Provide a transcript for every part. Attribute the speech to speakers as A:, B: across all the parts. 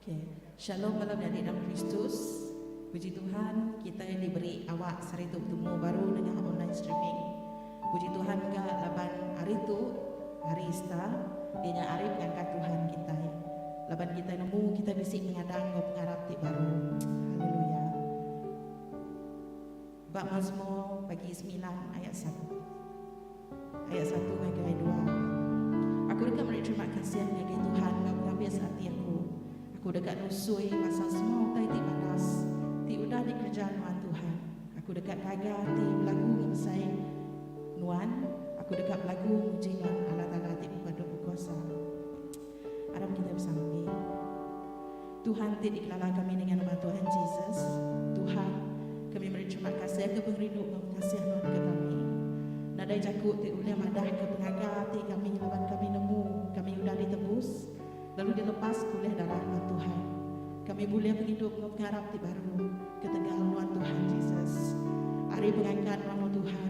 A: Okay. Shalom bala menyadi dalam Kristus. Puji Tuhan, kitai diberi awak sehari tu betemu baru nengah online streaming. Puji Tuhan mega laban hari tu, hari Easter, iya nya hari pengangkat Tuhan kitai. Laban kitai nemu kitai bisi pengadang enggau pengarap ti baru. Haleluya. Ba Mazmur bagi semilan ayat satu. Ayat satu ngagai dua. Aku deka meri terima kasih ngagai Tuhan enggau pengabis ati aku. Aku deka nusui pasal semua utai ti badas ti udah dikereja Nuan Tuhan. Aku deka gaga ati belagu ngemesai Nuan. Aku deka belagu muji Nuan Allah Taala ti Pemadu Bekuasa. Aram kitai besampi. Tuhan ti dikelala kami dengan nama Tuhan Jesus. Tuhan, kami meri terima kasih ke pengerindu enggau pengasih Nuan ke kami. Nadai jaku ti ulih madah ke pengaga ati kami laban kami nemu kami udah ditebus lalu dilepas ke ulih darah Nuan Tuhan. Kami bulih pengidup enggau pengarap ti baru ketegal Nuan Tuhan Jesus. Ari pengangkat Nuan O Tuhan,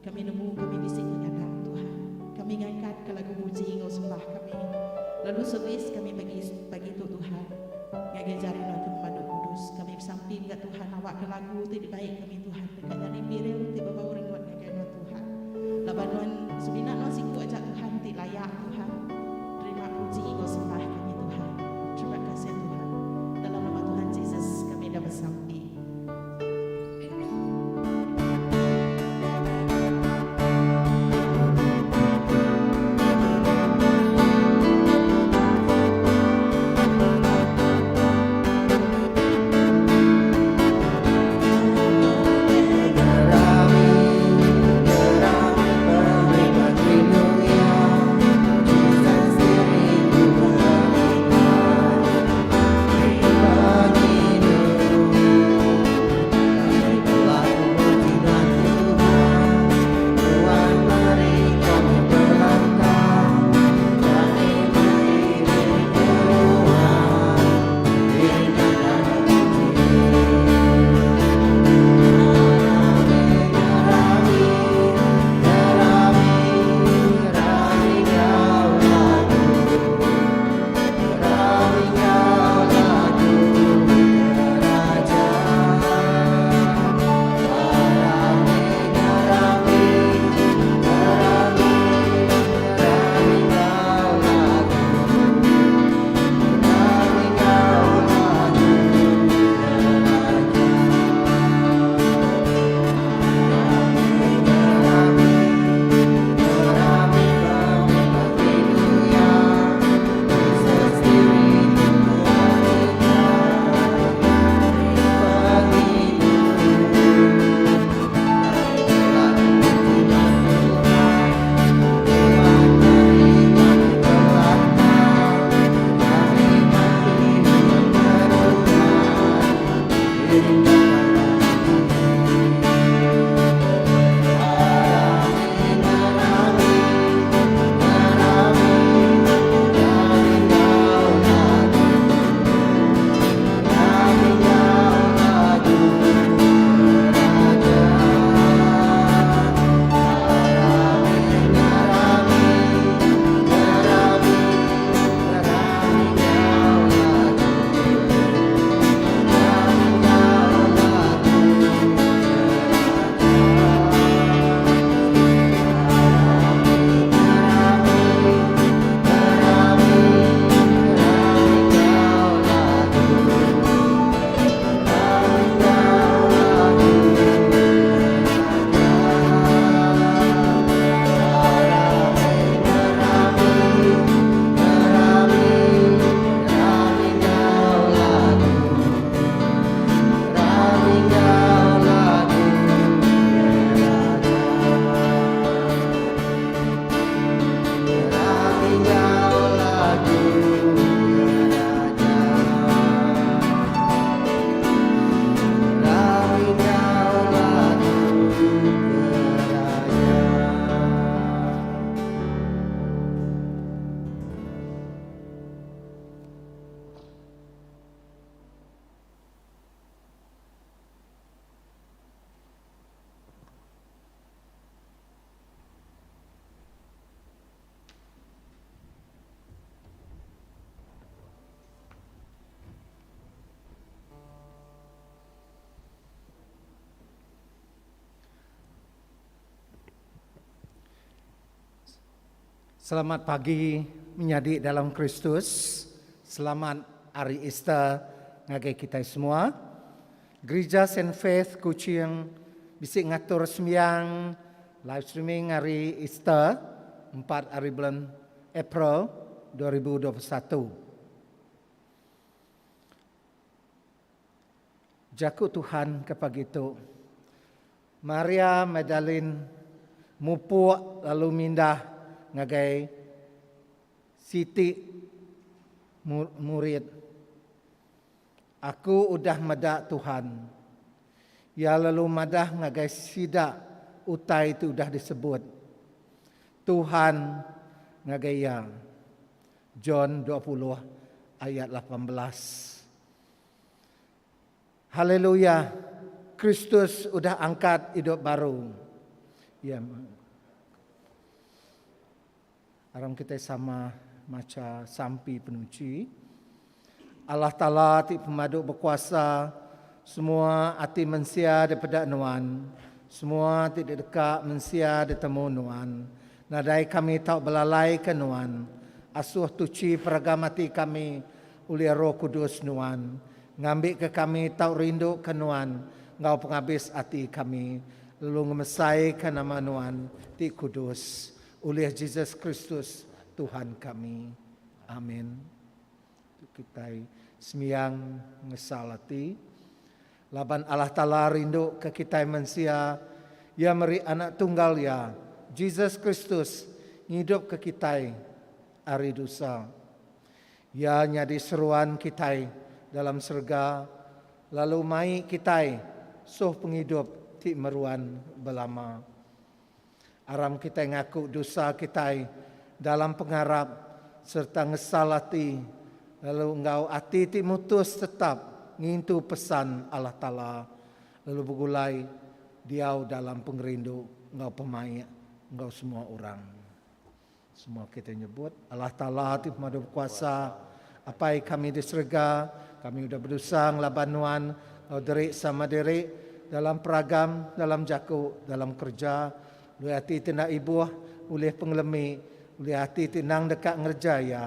A: Kami nemu kami bisi pengadang Tuhan. Kami ngangkatka lagu puji enggau sembah kami lalu servis kami pagi pagi tu Tuhan ngagai jari Nuan ke pemadu kudus. Kami besampi mega Tuhan awakka lagu ti dibai kami Tuhan deka nyadi piring ti bebau rengut ngagai Nuan Tuhan. Laban Nuan semina Nuan siku aja Tuhan ti layak Tuhan terima puji enggau sembah kami Tuhan. Terima kasih Tuhan. Dalam nama Tuhan Jesus kami dah besampi.
B: Selamat pagi menyadi dalam Kristus. Selamat Hari Easter ngagai kitai semua. Gerija Saint Faith Kuching bisi ngatur sembiang live streaming Hari Easter empat ari bulan April 2021. Jaku Tuhan ke pagi tu. Maria Magdalene mupuk lalu mindah ngagai siti murid. Aku udah meda Tuhan. Iya lalu madah ngagai sida utai ti udah disebut Tuhan ngagai iya. John 20 ayat 18. Haleluya, Kristus udah angkat idup baru. Ya. Aram kitai sama macha sampi penuchi. Allah Taala ti pemadu bekuasa, semua ati mensia dipeda Nuan, semua ti dideka mensia ditemu Nuan. Nadai kami tau belalaika Nuan. Asuh tuchi peragam ati kami ulih Roh Kudus Nuan, ngambika kami tau rinduka Nuan enggau pengabis ati kami, lalu ngemesaika nama Nuan ti kudus, ulih Jesus Kristus Tuhan kami. Amin. Tu kitai sembiang ngesal ati. Laban Allah Taala rinduka kitai mensia, Iya meri Anak Tunggal Iya, Jesus Kristus, ngidupka kitai ari dosa. Iya nyadi seruan kitai dalam serega lalu mai kitai suh pengidup ti meruan belama. Aram kitai ngaku dosa kitai dalam pengarap sereta ngesal ati lalu enggau ati ti mutus tetap ngintu pesan Allah Taala lalu begulai diau dalam pengerindu enggau pemaik enggau semua orang. Semua kitai nyebut, Allah Taala ti Pemadu Bekuasa, Apai kami di serega, kami udah bedosa ngelaban Nuan enggau diri sama diri, dalam peragam, dalam jaku, dalam kereja, ulih ati ti enda ibuh, ulih pengelemi, ulih ati ti endang deka ngereja iya.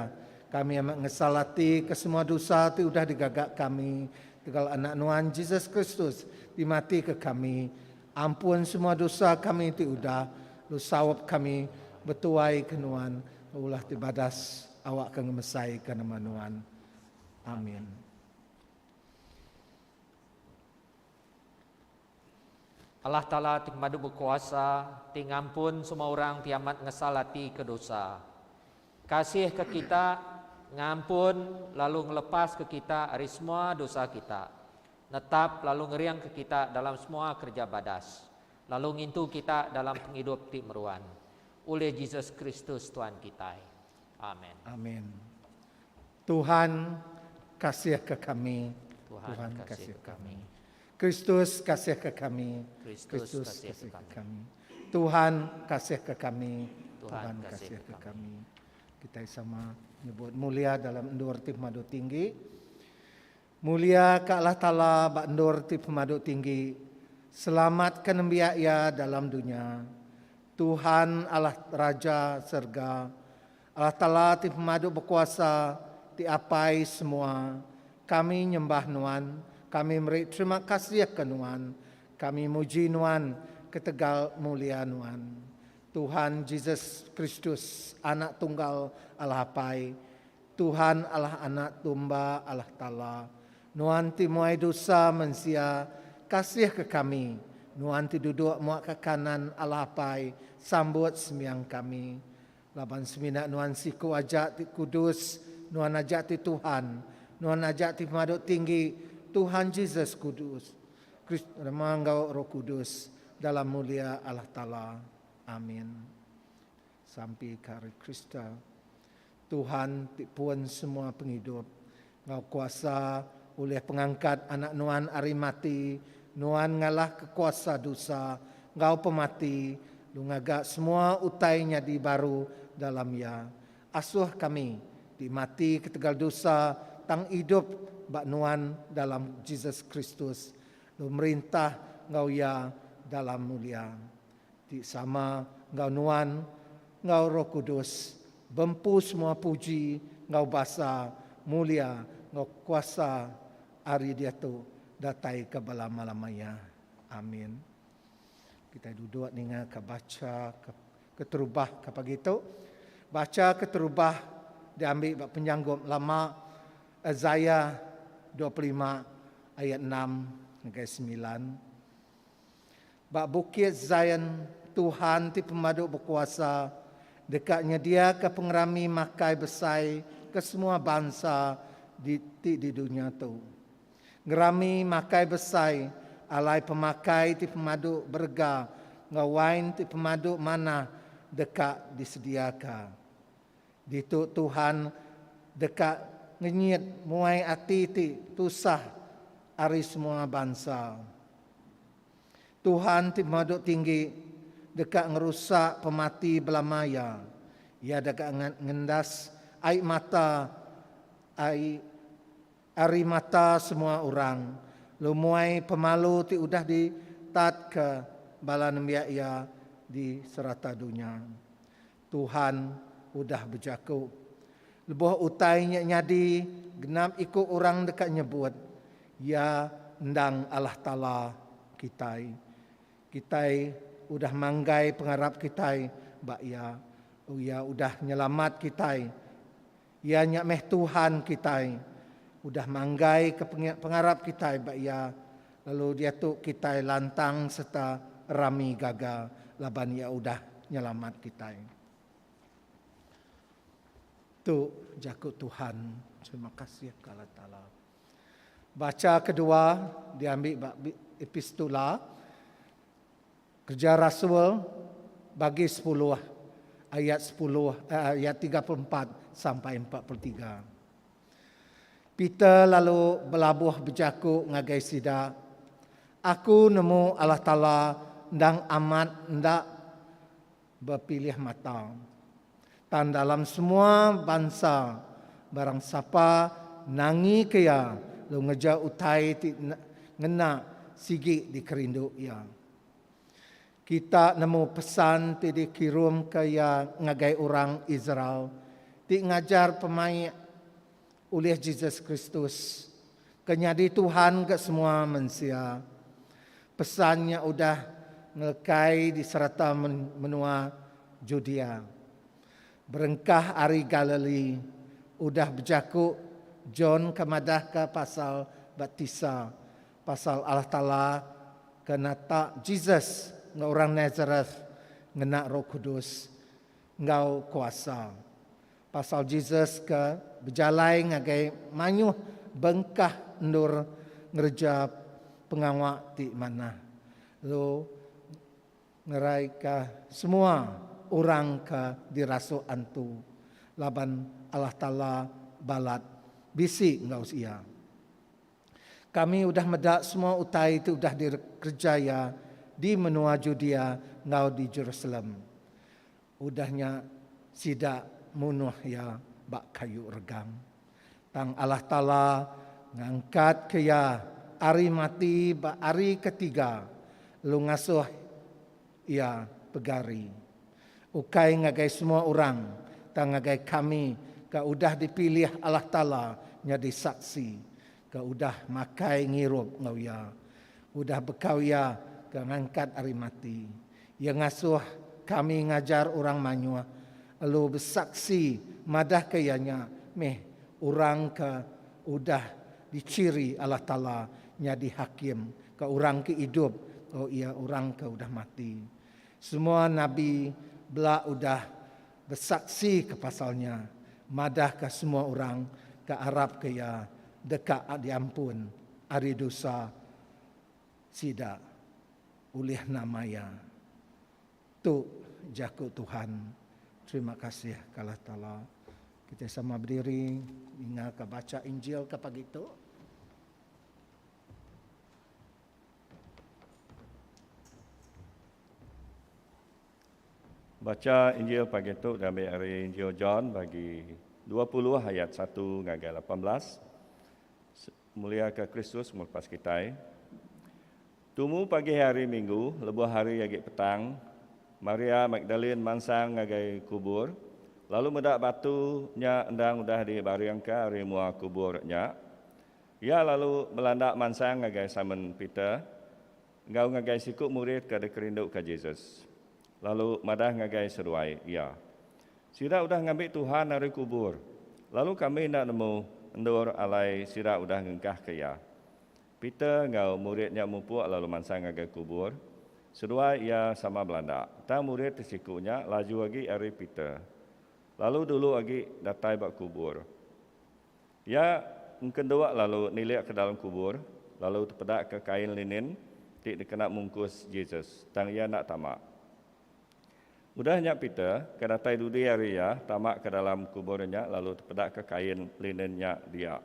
B: Kami amat ngesal ati ke semua dosa ti udah digaga kami tegal Anak Nuan, Jesus Kristus, ti mati ke kami. Ampun semua dosa kami ti udah, lalu saup kami betuai ke Nuan ulah ti badas awakka ngemesaika nama Nuan. Amin.
C: Allah Taala ti pemadu bekuasa, ti ngampun semua orang ti amat ngesal ati ke dosa. Kasih ke kita, ngampun lalu ngelepaska kita ari semua dosa kita. Netap lalu ngeringka kita dalam semua kereja badas, lalu ngintu kita dalam pengidup ti meruan. Ulih Jesus Kristus Tuan kitai. Amen.
B: Amin. Tuhan kasihka kami.
C: Tuhan, Tuhan kasihka kami.
B: Kristus kasihka kami.
C: Kristus kasihka
B: kami. Tuhan kasihka kami. Tuhan kasihka kami. Kitai sama nyebut mulia dalam endur ti pemadu tinggi. Mulia ka Allah Taala ba endur ti pemadu tinggi, selamat ka nembiak Iya dalam dunya. Tuhan Allah Raja serega, Allah Taala ti pemadu bekuasa, ti Apai semua, kami nyembah Nuan, kami meri terima kasih ka Nuan, kami muji Nuan ketegal mulia Nuan. Tuhan Jesus Kristus, Anak Tunggal Allah Apai, Tuhan Allah Anak Domba Allah Taala, Nuan ti muai dosa mensia, kasih ke kami. Nuan ti duduk muak ke kanan Allah Apai, sambut sembiang kami. Laban semina Nuan siku aja ti kudus, Nuan aja ti Tuhan, Nuan aja ti pemadu tinggi, Tuhan Jesus Kudus, Kristus enggau Roh Kudus, dalam mulia Allah Taala. Amin. Sampi ka ari Krista. Tuhan ti pun semua pengidup. Enggau kuasa ulih pengangkat Anak Nuan ari mati, Nuan ngalahka kuasa dosa enggau pemati, lalu ngaga semua utai nyadi baru dalam Iya. Asuh kami, ti mati ketegal dosa tang idup ba Nuan dalam Jesus Kristus, lalu merintah enggau Iya dalam mulia. Ti sama enggau Nuan, enggau Roh Kudus, Bempu semua puji enggau basa, mulia enggau kuasa ari diatu datai ke belama-lama iya. Amin. Kitai duduk ninga ke bacha ke keterubah ke pagi tu. Bacha keterubah diambi ba penyanggup lama Isaiah 25 ayat 6 ngagai 9. Ba Bukit Zion, Tuhan ti Pemadu Bekuasa deka nyediaka pengerami makai besai ke semua bansa di ti di dunya tu. Ngerami makai besai alai pemakai ti pemadu berega enggau wain ti pemadu manah deka disediaka. Ditu Tuhan deka ngenyit muai ati ti tusah ari semua bansa. Tuhan ti Pemadu Tinggi deka ngerusak pemati belama iya. Iya deka ngendas ai mata ai ari mata semua orang, lalu muai pemalu ti udah ditatka bala nembiak iya di serata dunya. Tuhan udah bejaku. Lebuh utai nya nyadi, genap iku orang deka nyebut, Iya endang Allah Taala kitai. Kitai udah manggai pengarap kitai ba Iya. Iya udah nyelamat kitai. Iya nya meh Tuhan kitai. Udah manggai ke pengarap kitai ba Iya, lalu diatu kitai lantang sereta rami gaga laban Iya udah nyelamat kitai. Tu jaku Tuhan. Terima kasih ke Allah Taala. Bacha kedua diambi ba Epistula Kereja Rasul bagi sepuluh ayat sepuluh eh, ayat 34 sampai 43. Peter lalu belabuh bejaku ngagai sida, Aku nemu Allah Taala endang amat enda bepilih mata. Tang dalam semua bansa, barang sapa nangika Iya lalu ngereja utai ti ngena sigi dikerindu Iya. Kita nemu pesan ti dikirumka Iya ngagai orang Israel ti ngajar pemaik ulih Jesus Kristus, ke nyadi Tuhan ke semua mensia. Pesan nya udah ngelekai di serata menua Judea. Berengkah ari Galili, udah bejaku John ke madahka pasal baptisa, pasal Allah Taala ke natak Jesus enggau orang Nazareth ngena Roh Kudus enggau kuasa. Pasal Jesus ke bejalai ngagai mayuh bengkah endur ngereja pengawa ti manah lalu ngeraika semua orang ke dirasuk antu laban Allah Taala balat bisi enggau iya. Kami udah meda semua utai ti udah dikereja iya di menua Judea enggau di Jerusalem. Udah nya sida munuh iya ba kayu regang. Tang Allah Taala ngangkatka iya ari mati ba hari ketiga lalu ngasuh iya pegari. Ukai ngagai semua orang, tang ngagai kami ke udah dipilih Allah Taala nyadi saksi, ke udah makai ngirup enggau iya, udah bekau iya ke ngangkat ari mati. Iya ngasuh kami ngajar orang mayuh lalu besaksi madahka iya nya meh orang ke udah dichiri Allah Taala nyadi hakim ke orang ke idup enggau iya orang ke udah mati. Semua nabi bela udah besaksi ke pasal nya, madahka semua orang ke arapka iya deka diampun ari dosa sida ulih nama iya. Tu jaku Tuhan. Terima kasih ke Allah Taala. Kitai sama bediri ninga ka bacha Injil ka pagi tu.
D: Bacha Injil pagi tu diambil ari Injil John bagi 20 ayat 1 ngagai 18. Muliaka Kristus ngelepas kitai. Tumu pagi hari Minggu, lebuh hari agi petang, Maria Magdalin mansang ngagai kubur, lalu meda batu nya endang udah dibaringka ari mua kubur nya. Iya lalu belanda mansang ngagai Simon Peter enggau ngagai siku murid ke dikerinduka Jesus, lalu madah ngagai seduai iya, Sida udah ngambi Tuhan ari kubur, lalu kami enda nemu endur alai sida udah ngengkahka iya. Peter enggau murid nya mupuk lalu mansang ngagai kubur. Seduai iya sama belanda, tang murid ti siku nya laju agi ari Peter, lalu dulu agi datai ba kubur. Iya engkenduk lalu nilik ke dalam kubur, lalu tepedaka kain linin ti dikena mungkus Jesus, tang iya enda tama. Udah nya Peter, ke datai dudi ari iya, tama ke dalam kubur nya lalu tepedaka kain linin nya dia.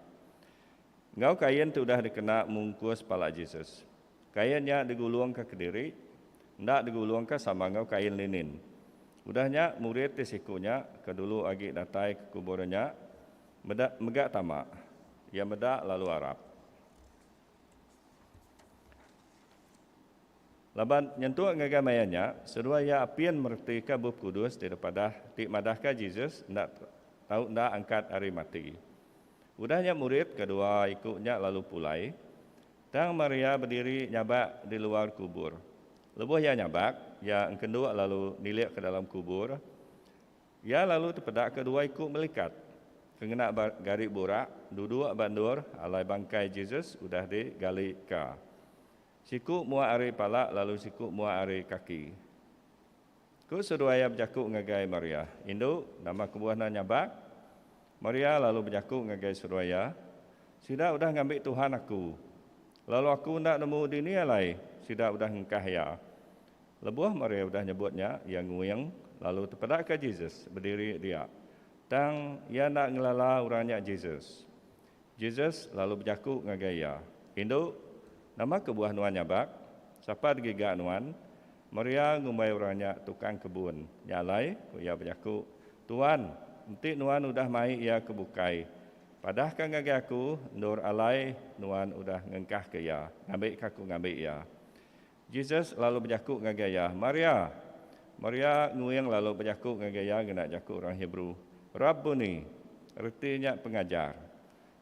D: Enggau kain ti udah dikena mungkus pala Jesus. Kain nya digulungka kediri, enda digulungka sama enggau kain linin. Udah nya, murid ti siku nya, ke dulu agi datai ke kubur nya, Meda mega tama. Iya meda lalu arap. Laban nyentuk ngagai maya nya, seduai iya apin meretika Bup Kudus ti dipadah ti madahka Jesus enda tau enda angkat ari mati. Udah nya murid kedua iku nya lalu pulai, tang Maria bediri nyabak di luar kubur. Lebuh iya nyabak, iya engkenduk lalu nilik ke dalam kubur. Iya lalu tepedaka dua iku melikat ke ngena gari burak duduk ba endur alai bangkai Jesus udah digalika. Siku mua ari pala lalu siku mua ari kaki. Ku seduai iya bejaku ngagai Maria, Indu, nama kebuah enda nyabak? Maria lalu bejaku ngagai seduai iya, Sida udah ngambi Tuhan aku, lalu aku enda nemu dini alai sida udah ngengkah iya. Lebuh Maria udah nyebut nya, iya nguing lalu tepedaka Jesus bediri dia. Tang, iya enda ngelala orang nya Jesus. Jesus lalu bejaku ngagai iya, Indu, nama kebuah nuan nyabak? Sapa digiga nuan? Maria ngumbai orang nya tukang kebun. Nya alai, ku iya bejaku, Tuan, enti nuan udah mai iya ke bukai, padahka ngagai aku endur alai nuan udah ngengkahka iya, ngambika aku ngambi iya. Jesus lalu bejaku ngagai iya, Maria! Maria nguing lalu bejaku ngagai iya ngena jaku orang Hebrew, Rabboni! Reti nya Pengajar.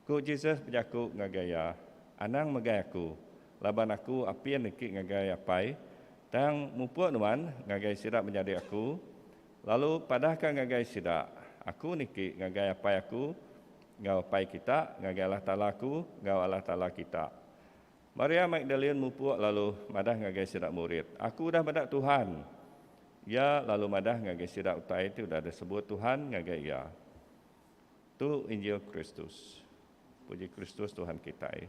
D: Ku Jesus bejaku ngagai iya, Anang megai aku, laban aku apin niki ngagai Apai, tang mupuk nuan ngagai sida menyadi aku, lalu padahka ngagai sida, Aku niki ngagai Apai aku enggau Apai kita, ngagai Allah Taala aku enggau Allah Taala kita. Maria Magdalin mupuk lalu madah ngagai sida murid, Aku udah meda Tuhan! Iya lalu madah ngagai sida utai ti udah disebut Tuhan ngagai iya. Tu Injil Kristus. Puji Kristus Tuhan kitai.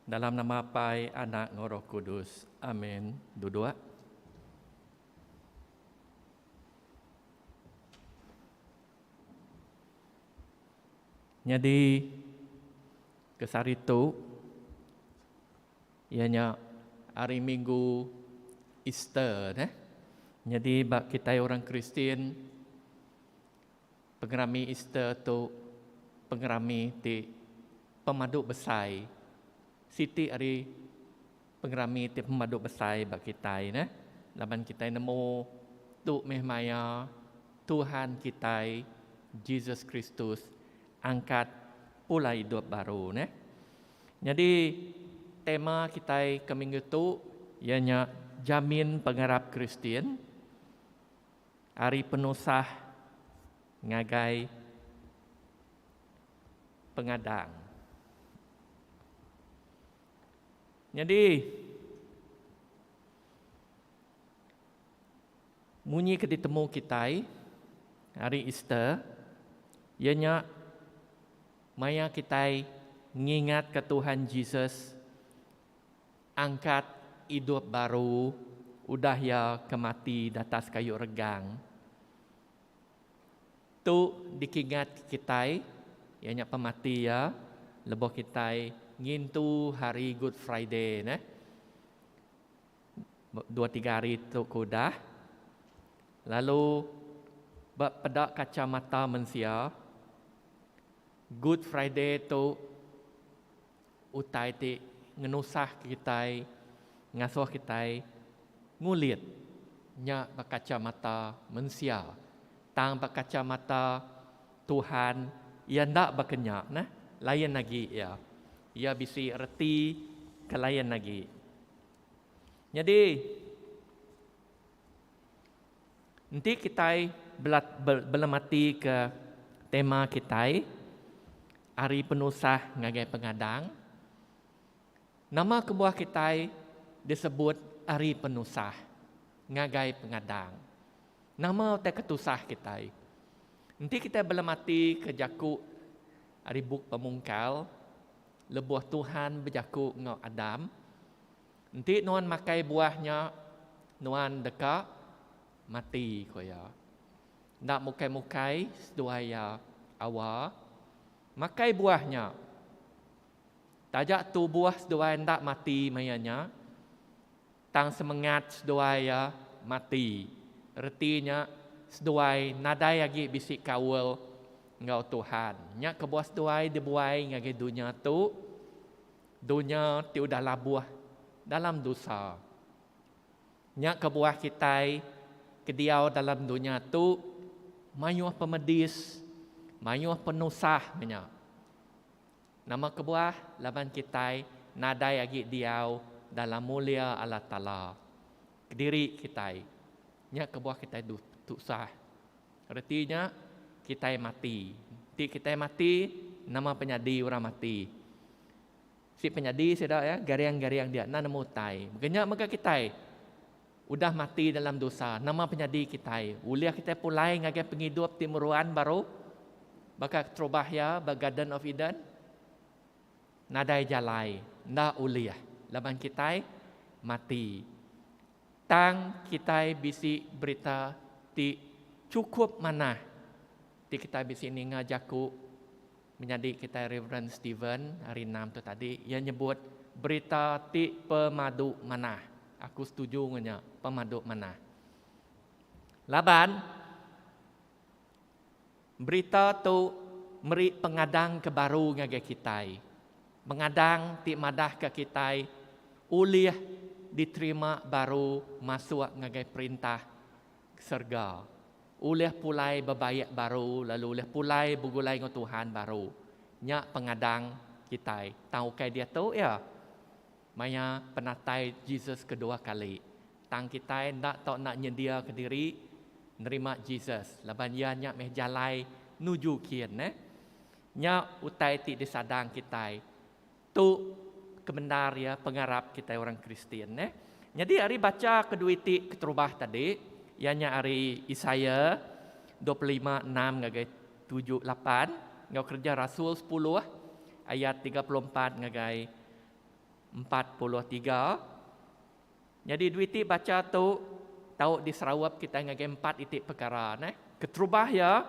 C: Dalam nama Apai, Anak enggau Roh Kudus. Amin. Duduk. Nyadi ke sehari tu iya nya hari Minggu Easter neh. Nyadi ba kitai orang Kristian Pengerami Easter tu pengerami ti pemadu besai, siti ari pengerami ti pemadu besai ba kitai neh laban kitai nemu tu meh maya Tuhan kitai Jesus Kristus angkat pulai idup baru neh. Nyadi tema kitai ke minggu tu iya nya jamin pengarap Kristian. Ari penusah ngagai pengadang. Nyadi, munyi ke ditemu kitai hari Easter iya nya maya kitai ngingatka Tuhan Jesus Angkat idup baru udah iya ke mati datas kayu regang. Tu dikingat kitai iya nya pemati iya lebuh kitai ngintu hari Good Friday neh. Dua tiga hari tu ke udah. Lalu. Ba peda kacamata mensia, Good Friday tu utai ti ngenusah kitai, ngasuh kitai ngulit nya ba kacamata mensia. Tang ba kacamata Tuhan iya enda baka nya neh, lain agi iya. Iya bisi reti ke lain agi. Nyadi Enti kitai belematika tema kitai ari penusah ngagai pengadang, nama kebuah kitai disebut ari penusah ngagai pengadang? Nama utai ke tusah kitai? Enti kitai belematika jaku ari bup Pemungkal lebuh Tuhan bejaku enggau Adam, Enti nuan makai buah nya, nuan deka mati, ku iya. Enda mukai-mukai seduai iya Awa makai buah nya. Taja tubuh seduai enda mati maya nya, tang semengat seduai iya mati. Reti nya seduai nadai agi bisi kaul enggau Tuhan. Nya kebuah seduai dibuai ngagai dunya tu. Dunya ti udah labuh dalam dosa. Nya kebuah kitai ke diau dalam dunya tu mayuh pemedis, mayuh penusah menya. Nama kebuah? Laban kitai nadai agi diau dalam mulia Allah Taala. Kediri kitai. Nya kebuah kitai tusah. Reti nya, kitai mati. Enti kitai mati, nama penyadi orang mati? Si penyadi sida iya garing-garing dia enda nemu utai. Baka nya mega kitai udah mati dalam dosa, nama penyadi kitai? Ulih kitai pulai ngagai pengidup ti meruan baru baka keterubah iya ba Garden of Eden? Nadai jalai, enda ulih laban kitai mati. Tang kitai bisi berita ti chukup manah ti kitai bisi ninga jaku menyadi kitai Reverend Steven hari enam tu tadi iya nyebut berita ti pemadu manah. Aku setuju enggau nya, pemadu manah. Laban berita tu meri pengadang ke baru ngagai kitai. Pengadang ti madahka kitai ulih diterima baru masuk ngagai perintah serega. Ulih pulai bebaik baru lalu ulih pulai begulai enggau Tuhan baru. Nya pengadang kitai. Tang ukai diatu iya. Maya penatai Jesus kedua kali. Tang kitai enda tau enda nyediaka diri nerima Jesus laban iya nya meh jalai nuju kin neh. Nya utai ti disadang kitai. Tu kebendar iya pengarap kitai orang Kristian neh. Nyadi ari bacha kedua iti keterubah tadi iya nya ari Isaiah 25 6 ngagai 7 8 enggau Kereja Rasul 10 ayat 34 ngagai 43. Nyadi dua iti bacha tu tau diseraup kitai ngagai empat iti pekara neh. Keterubah iya,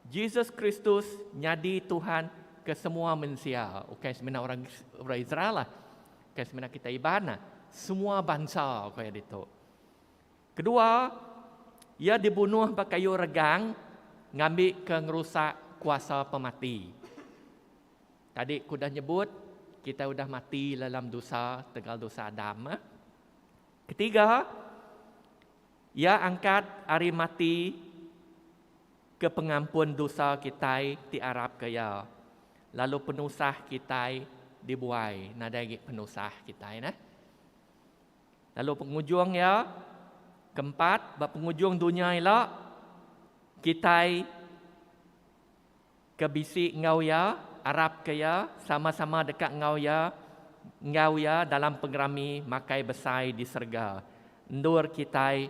C: Jesus Kristus nyadi Tuhan ke semua mensia, ukai semina orang orang Israel lah. Ukai semina kitai Iban lah, semua bansa ku iya ditu. Kedua, iya dibunuh ba kayu regang ngambika ngerusak kuasa pemati. Tadi ku udah nyebut, kitai udah mati dalam dosa tegal dosa Adam. Ketiga, iya angkat ari mati ke pengampun dosa kitai ti arapka iya. Lalu penusah kitai dibuai, nadai agi penusah kitai neh. Lalu pengujung iya, keempat, ba pengujung dunya ila, kitai Ke bisi enggau iya, arapka iya, sama-sama deka enggau iya, enggau iya dalam pengerami makai besai di serega, endur kitai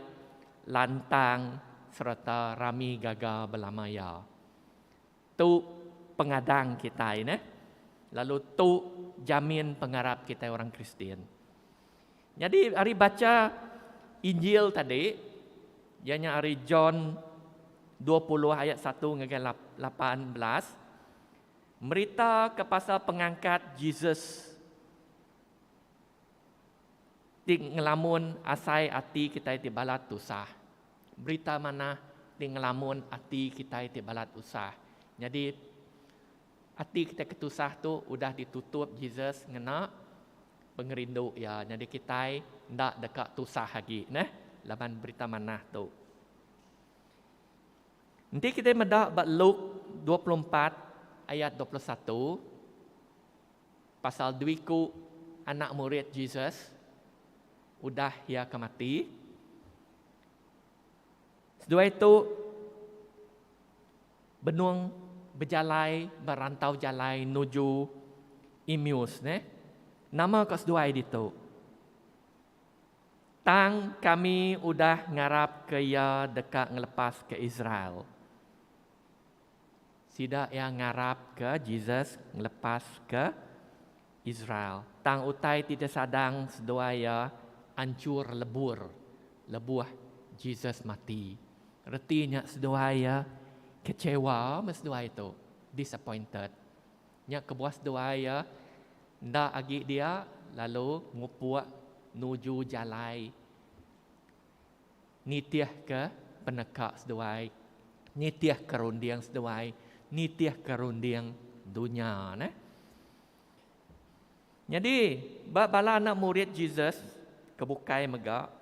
C: lantang sereta rami gaga belama iya. Tu pengadang kitai neh, lalu tu jamin pengarap kitai orang Kristian. Nyadi ari bacha Injil tadi, iya nya ari John 20 ayat 1 ngagai 18, merita ke pasal pengangkat Jesus ti ngelamun asai ati kitai ti balat tusah. Berita manah
E: ti ngelamun ati kitai ti balat usah. Nyadi ati kitai ke tusah tu udah ditutup Jesus ngena pengerindu iya. Nyadi kitai enda deka tusah agi neh laban berita manah tu. Enti kitai meda ba Luke 24 ayat 21 pasal dua iku anak murid Jesus udah iya ke mati. Seduai tu benung bejalai ba rantau jalai nuju Emmaus neh. Nama ka seduai ditu? Tang kami udah ngarapka iya deka ngelepaska Israel. Sida iya ngarapka Jesus ngelepaska Israel. Tang utai ti disadang seduai iya anchur lebur lebuh Jesus mati. Reti nya seduai iya kecewa meh seduai tu, disappointed. Nya kebuah seduai iya enda agi dia lalu ngupuk nuju jalai nitihka peneka seduai, nitihka runding seduai, nitihka runding dunya neh. Nyadi, ba bala anak murid Jesus ke bukai mega,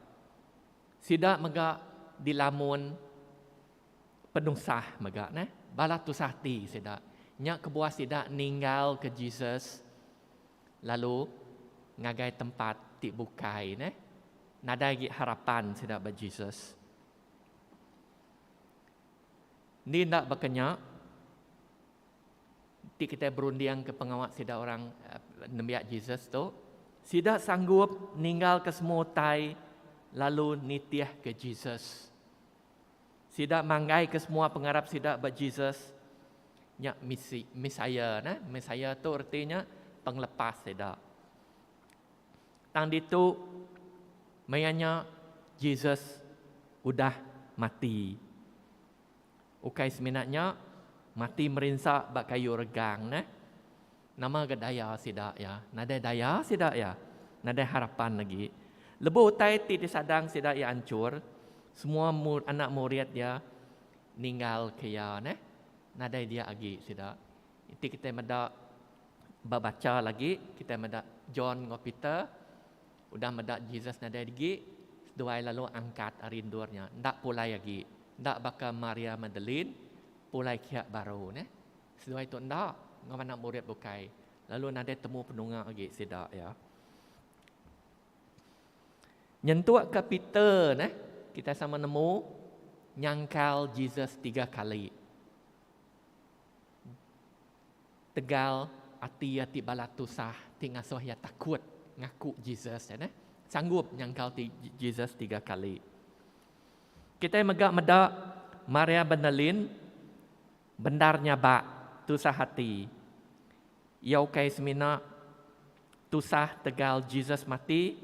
E: sida mega dilamun penusah mega neh, bala tusah ati sida. Nya kebuah sida ninggalka Jesus lalu ngagai tempat ti bukai neh. Nadai agi harapan sida ba Jesus. Ndi enda baka nya, Ti kitai berundingka pengawa sida orang nembiak Jesus tu, sida sanggup ninggalka semua utai lalu nitihka Jesus. Sida manggaika semua pengarap sida ba Jesus nya misi Messiah nah. Messiah tu reti nya pengelepas sida. Tang ditu maya nya Jesus udah mati. Ukai semina nya, mati merinsa ba kayu regang neh. Nama ga daya sida iya? Nadai daya sida iya. Nadai harapan agi. Lebuh utai ti disadang sida iya anchur, semua anak murid iya ninggalka iya neh. Nadai dia agi sida. Enti kitai meda ba bacha lagi, kitai meda John enggau Peter udah meda Jesus nadai agi, seduai lalu angkat ari endur nya, enda pulai agi. Enda baka Maria Magdalene pulai kiak baru neh. Seduai tu enda enggau anak murid bukai lalu nadai temu penunga agi sida iya. Nyentuk ka Peter neh kitai sama nemu nyangkal Jesus tiga kali. Tegal ati iya ti balat tusah ti ngasuh iya takut ngaku Jesus neh. Sanggup nyangkal Jesus tiga kali. Kitai mega meda Maria Magdalene bendar nyabak tusah ati. Iya ukai semina tusah tegal Jesus mati,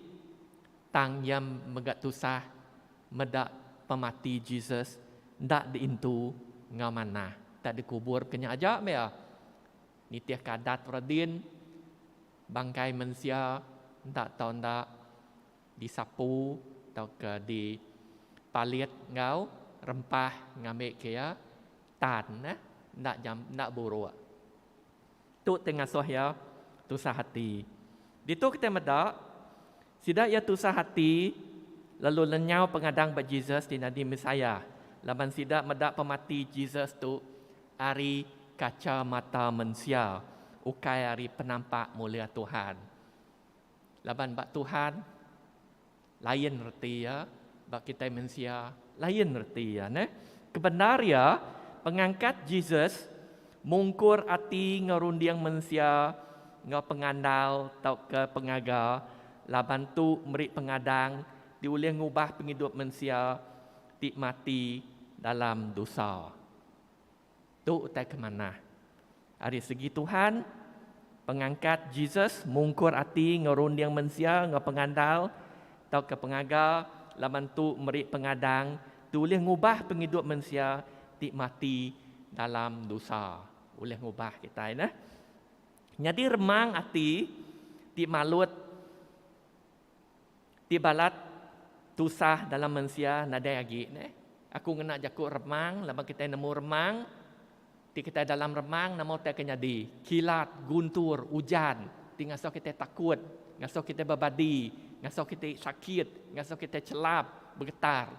E: tang iya mega tusah meda pemati Jesus enda diintu enggau manah. Tak dikubur ke nya aja meh iya. Nitihka adat Radin, bangkai mensia enda tau enda disapu tauka dipalit enggau rempah ngambika iya tan neh enda jam enda buruk. Tu ti ngasuh iya tusah ati. Ditu kitai meda sida iya tusah ati lalu lenyau pengadang ba Jesus ti nyadi Messiah laban sida meda pemati Jesus tu ari kacha mata mensia ukai ari penampak mulia Tuhan. Laban ba Tuhan lain reti iya, ba kitai mensia lain reti iya neh. Kebendar iya, pengangkat Jesus mungkur ati enggau runding mensia enggau pengandal tauka pengaga laban tu meri pengadang ti ulih ngubah pengidup mensia ti mati dalam dosa. Tu utai ke manah. Ari segi Tuhan, pengangkat Jesus mungkur ati enggau runding mensia enggau pengandal tauka pengaga laban tu meri pengadang ti ulih ngubah pengidup mensia ti mati dalam dosa. Ulih ngubah kitai neh. Nyadi remang ati ti malut ti balat tusah dalam mensia nadai agi neh. Aku ngena jaku remang laban kitai nemu remang. Ti kitai dalam remang nama utai ke nyadi? Kilat, guntur, ujan ti ngasuh kitai takut, ngasuh kitai bebadi, ngasuh kitai sakit, ngasuh kitai chelap, begetar.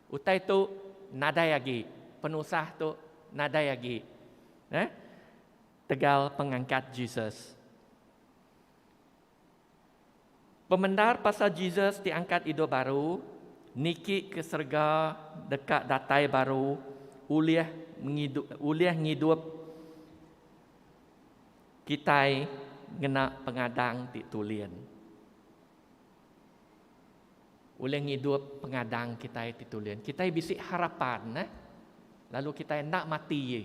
E: Utai tu nadai agi. Penusah tu nadai agi. Eh? Tegal pengangkat Jesus. Pemendar pasal Jesus ti angkat idup baru, niki ke serega deka datai baru ulih ulih ngidup kitai ngena pengadang ti tulin. Ulih ngidup pengadang kitai ti tulin. Kitai bisi harapan eh. Lalu kitai enda mati.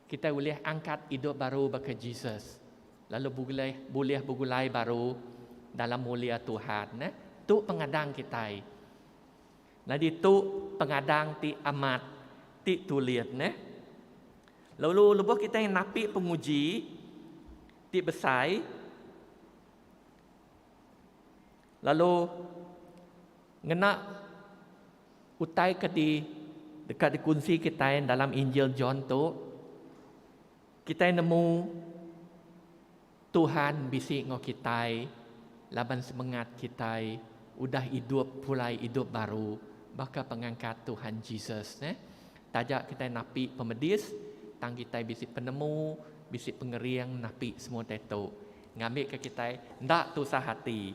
E: Kitai ulih angkat idup baru baka Jesus, lalu bulih bulih begulai baru dalam mulia Tuhan. Neh. Tu pengadang kitai. Nyadi tu pengadang ti amat ti tulit neh. Lalu lebuh kitai napi penguji ti besai lalu ngena Utai ke di deka dikunsi kitai dalam Injil John tu, kitai nemu Tuhan bisi enggau kitai laban semengat kitai udah idup pulai idup baru baka pengangkat Tuhan Jesus neh. Taja kitai napi pemedis tang kitai bisi penemu, bisi pengering napi semua utai tu ngambika kitai enda tusah ati.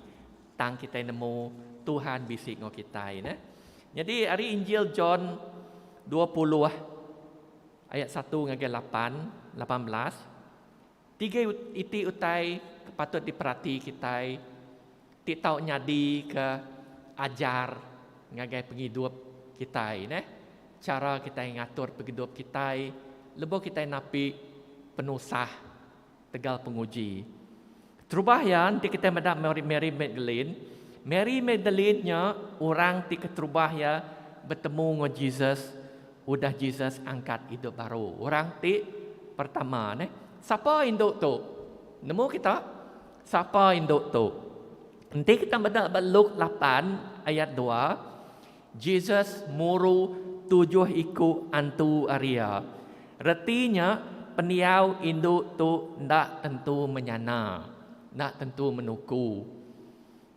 E: Tang kitai nemu Tuhan bisi enggau kitai neh. Nyadi ari Injil John 20 ayat 1 ngagai 8, 18, tiga iti utai ke patut diperati kitai ti tau nyadi ke ajar ngagai pengidup kitai neh. Chara kitai ngatur pengidup kitai lebuh kitai napi penusah tegal penguji. Terubah iya enti kitai meda Mary Magdalene, Mary Magdalene nya orang ti keterubah iya betemu enggau Jesus udah Jesus angkat idup baru. Orang ti pertama neh. Sapa indu tu? Nemu kita? Sapa indu tu? Enti kita meda ba Luke 8 ayat 2, Jesus muru tujuh iku antu ari iya. Reti nya, pendiau indu tu enda tentu menyana, enda tentu menuku.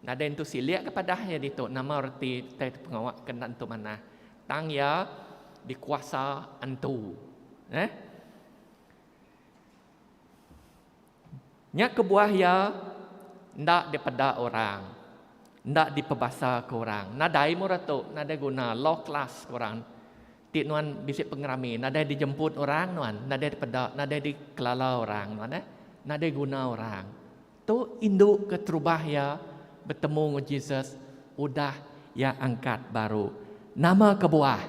E: Nadai entu silik ke padah iya ditu nama reti utai tu pengawa ke enda entu manah. Tang iya dikuasa antu. Eh? Nya kebuah iya enda dipeda orang, enda dipebasaka orang. Nadai murah tu, nadai guna, low class ku orang. Ti nuan bisi pengerami, nadai dijemput orang nuan, nadai dipeda, nadai dikelala orang nuan eh. Nadai guna orang. Tu indu keterubah iya betemu enggau Jesus udah iya angkat baru. Nama kebuah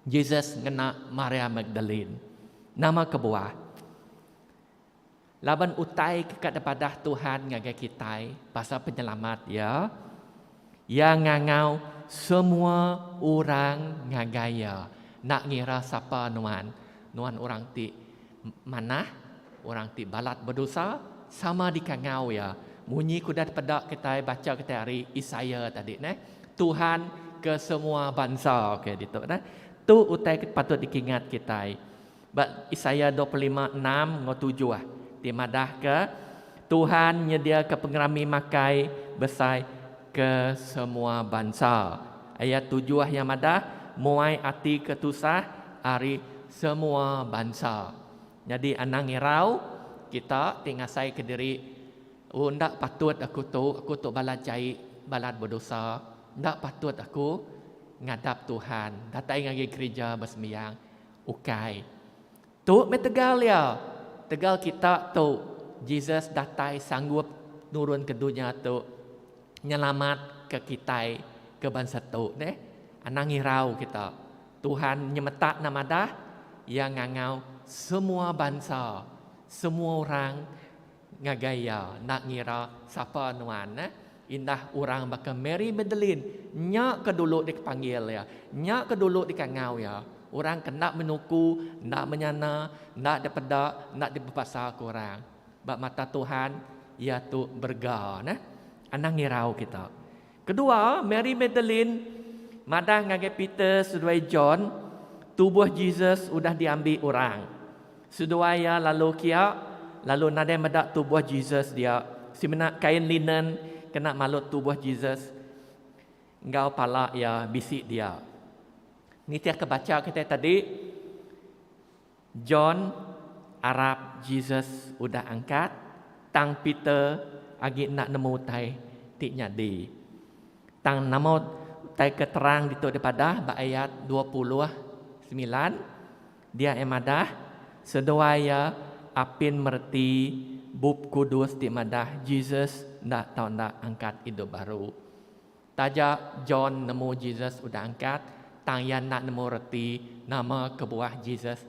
E: Jesus ngena Maria Magdalene? Nama kebuah? Laban utai ke ka dipadah Tuhan ngagai kitai pasal penyelamat Iya, Iya ngangau semua orang ngagai Iya, enda ngira sapa nuan, nuan orang ti manah, orang ti balat bedosa, sama dikangau Iya. Munyi ke udah dipeda kitai bacha kitai ari Isaiah tadi neh, Tuhan ke semua bansa, okay ditu neh. Tu utai ke patut dikingat kitai. Ba Isaiah 25 enam enggau tujuh ti madahka, Tuhan nyediaka pengerami makai besai ke semua bansa. Ayat tujuh iya madah, Muai ati ke tusah ari semua bansa. Nyadi anang irau kita ti ngasaika diri, Oh enda patut aku tu, aku tu balat jai, balat bedosa. Enda patut aku ngadap Tuhan, datai ngagai gerija besembiang. Ukai. Tu meh tegal iya. Tegal kita tu, Jesus datai sanggup nurun ke dunya tu nyelamatka kitai ke bansa tu deh. Anang irau kita. Tuhan nyemetak enda madah, Iya ngangau semua bansa, semua orang ngagai Iya enda ngira sapa nuan. Indah orang baka Mary Magdalene nya ke dulu dikepanggil iya, nya ke dulu dikangau iya. Orang ke enda menuku, enda menyana, enda dipeda, enda dipebasaka orang. Ba mata Tuhan, iya tu berega. Neh. Anang ngirau kita. Kedua, Mary Magdalene. madah ngagai Peter seduai John, tubuh Jesus udah diambi orang. Seduai iya lalu kia, lalu nadai meda tubuh Jesus dia, semina kain linen kena malut tubuh Jesus enggau pala iya bisi dia. Nitihka bacha kitai tadi, John arap Jesus udah angkat, tang Peter agi enda nemu utai ti nyadi. Tang nama utai ke terang ditu dipadah ba ayat 29, dia iya madah, seduai iya apin mereti Bup Kudus ti madah Jesus enda tau enda angkat idup baru. Taja John nemu Jesus udah angkat, tang iya enda nemu reti nama kebuah Jesus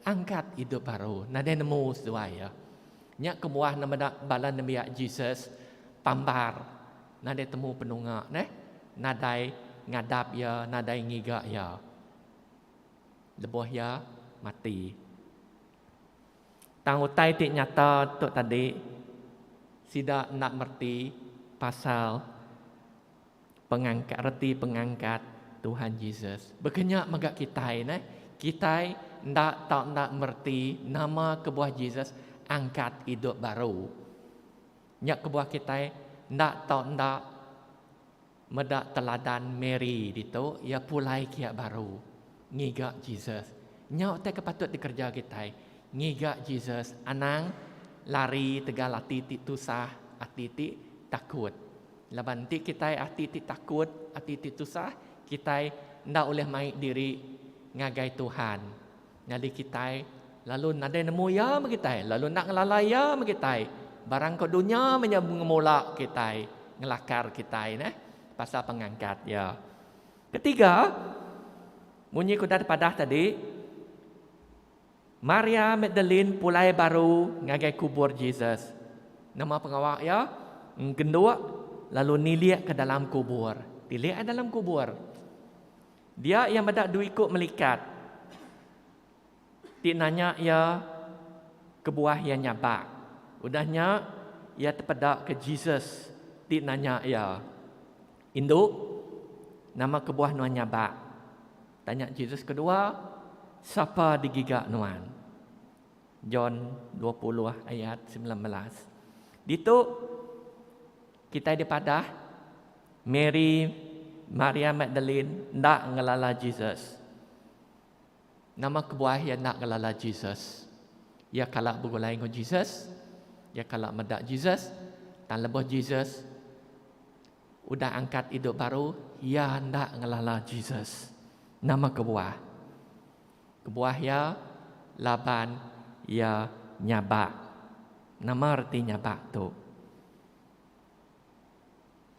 E: angkat idup baru. Nadai nemu seduai iya. Nya kebuah ne meda bala nembiak Jesus pambar nadai temu penunga neh, nadai ngadap iya, nadai ngiga iya lebuh iya mati. Tang utai ti nyata tu tadi, sida enda mereti pasal pengangkat reti pengangkat Tuhan Jesus. Baka nya mega kitai neh, kitai enda tau enda mereti nama kebuah Jesus angkat idup baru. Nya kebuah kitai enda tau enda meda teladan Mary ditu, iya pulai kia baru ngiga Jesus. Nya utai ke patut dikereja kitai, ngiga Jesus anang lari tegal ati ti tusah, ati ti takut. Laban enti kitai ati ti takut, ati ti tusah, kitai enda ulih mai diri ngagai Tuhan. Nyadi kitai lalu nadai nemu iya meh kitai, lalu enda ngelala iya meh kitai. Barang ko dunya meh nya ngemula kitai, ngelakar kitai neh pasal pengangkat iya. Ketiga, munyi ke udah dipadah tadi, Maria Magdalene pulai baru ngagai kubur Jesus. Nama pengawa iya? Enggenduk lalu nilik ke dalam kubur. Tilik ai dalam kubur. Dia iya meda dua iku melikat ti nanya iya kebuah iya nyabak. Udah nya, iya tepedaka Jesus ti nanya iya, Indu, nama kebuah nuan nyabak? Tanya Jesus kedua, Sapa digiga nuan? John 20 ayat 19. Ditu kitai dipadah Mary, Maria Magdalene enda ngelala Jesus. Nama kebuah iya enda ngelala Jesus? Iya kala begulai enggau Jesus, iya kala meda Jesus, tang lebuh Jesus udah angkat idup baru, iya enda ngelala Jesus. Nama kebuah? Kebuah iya laban iya nyabak. Nama reti nyabak tu?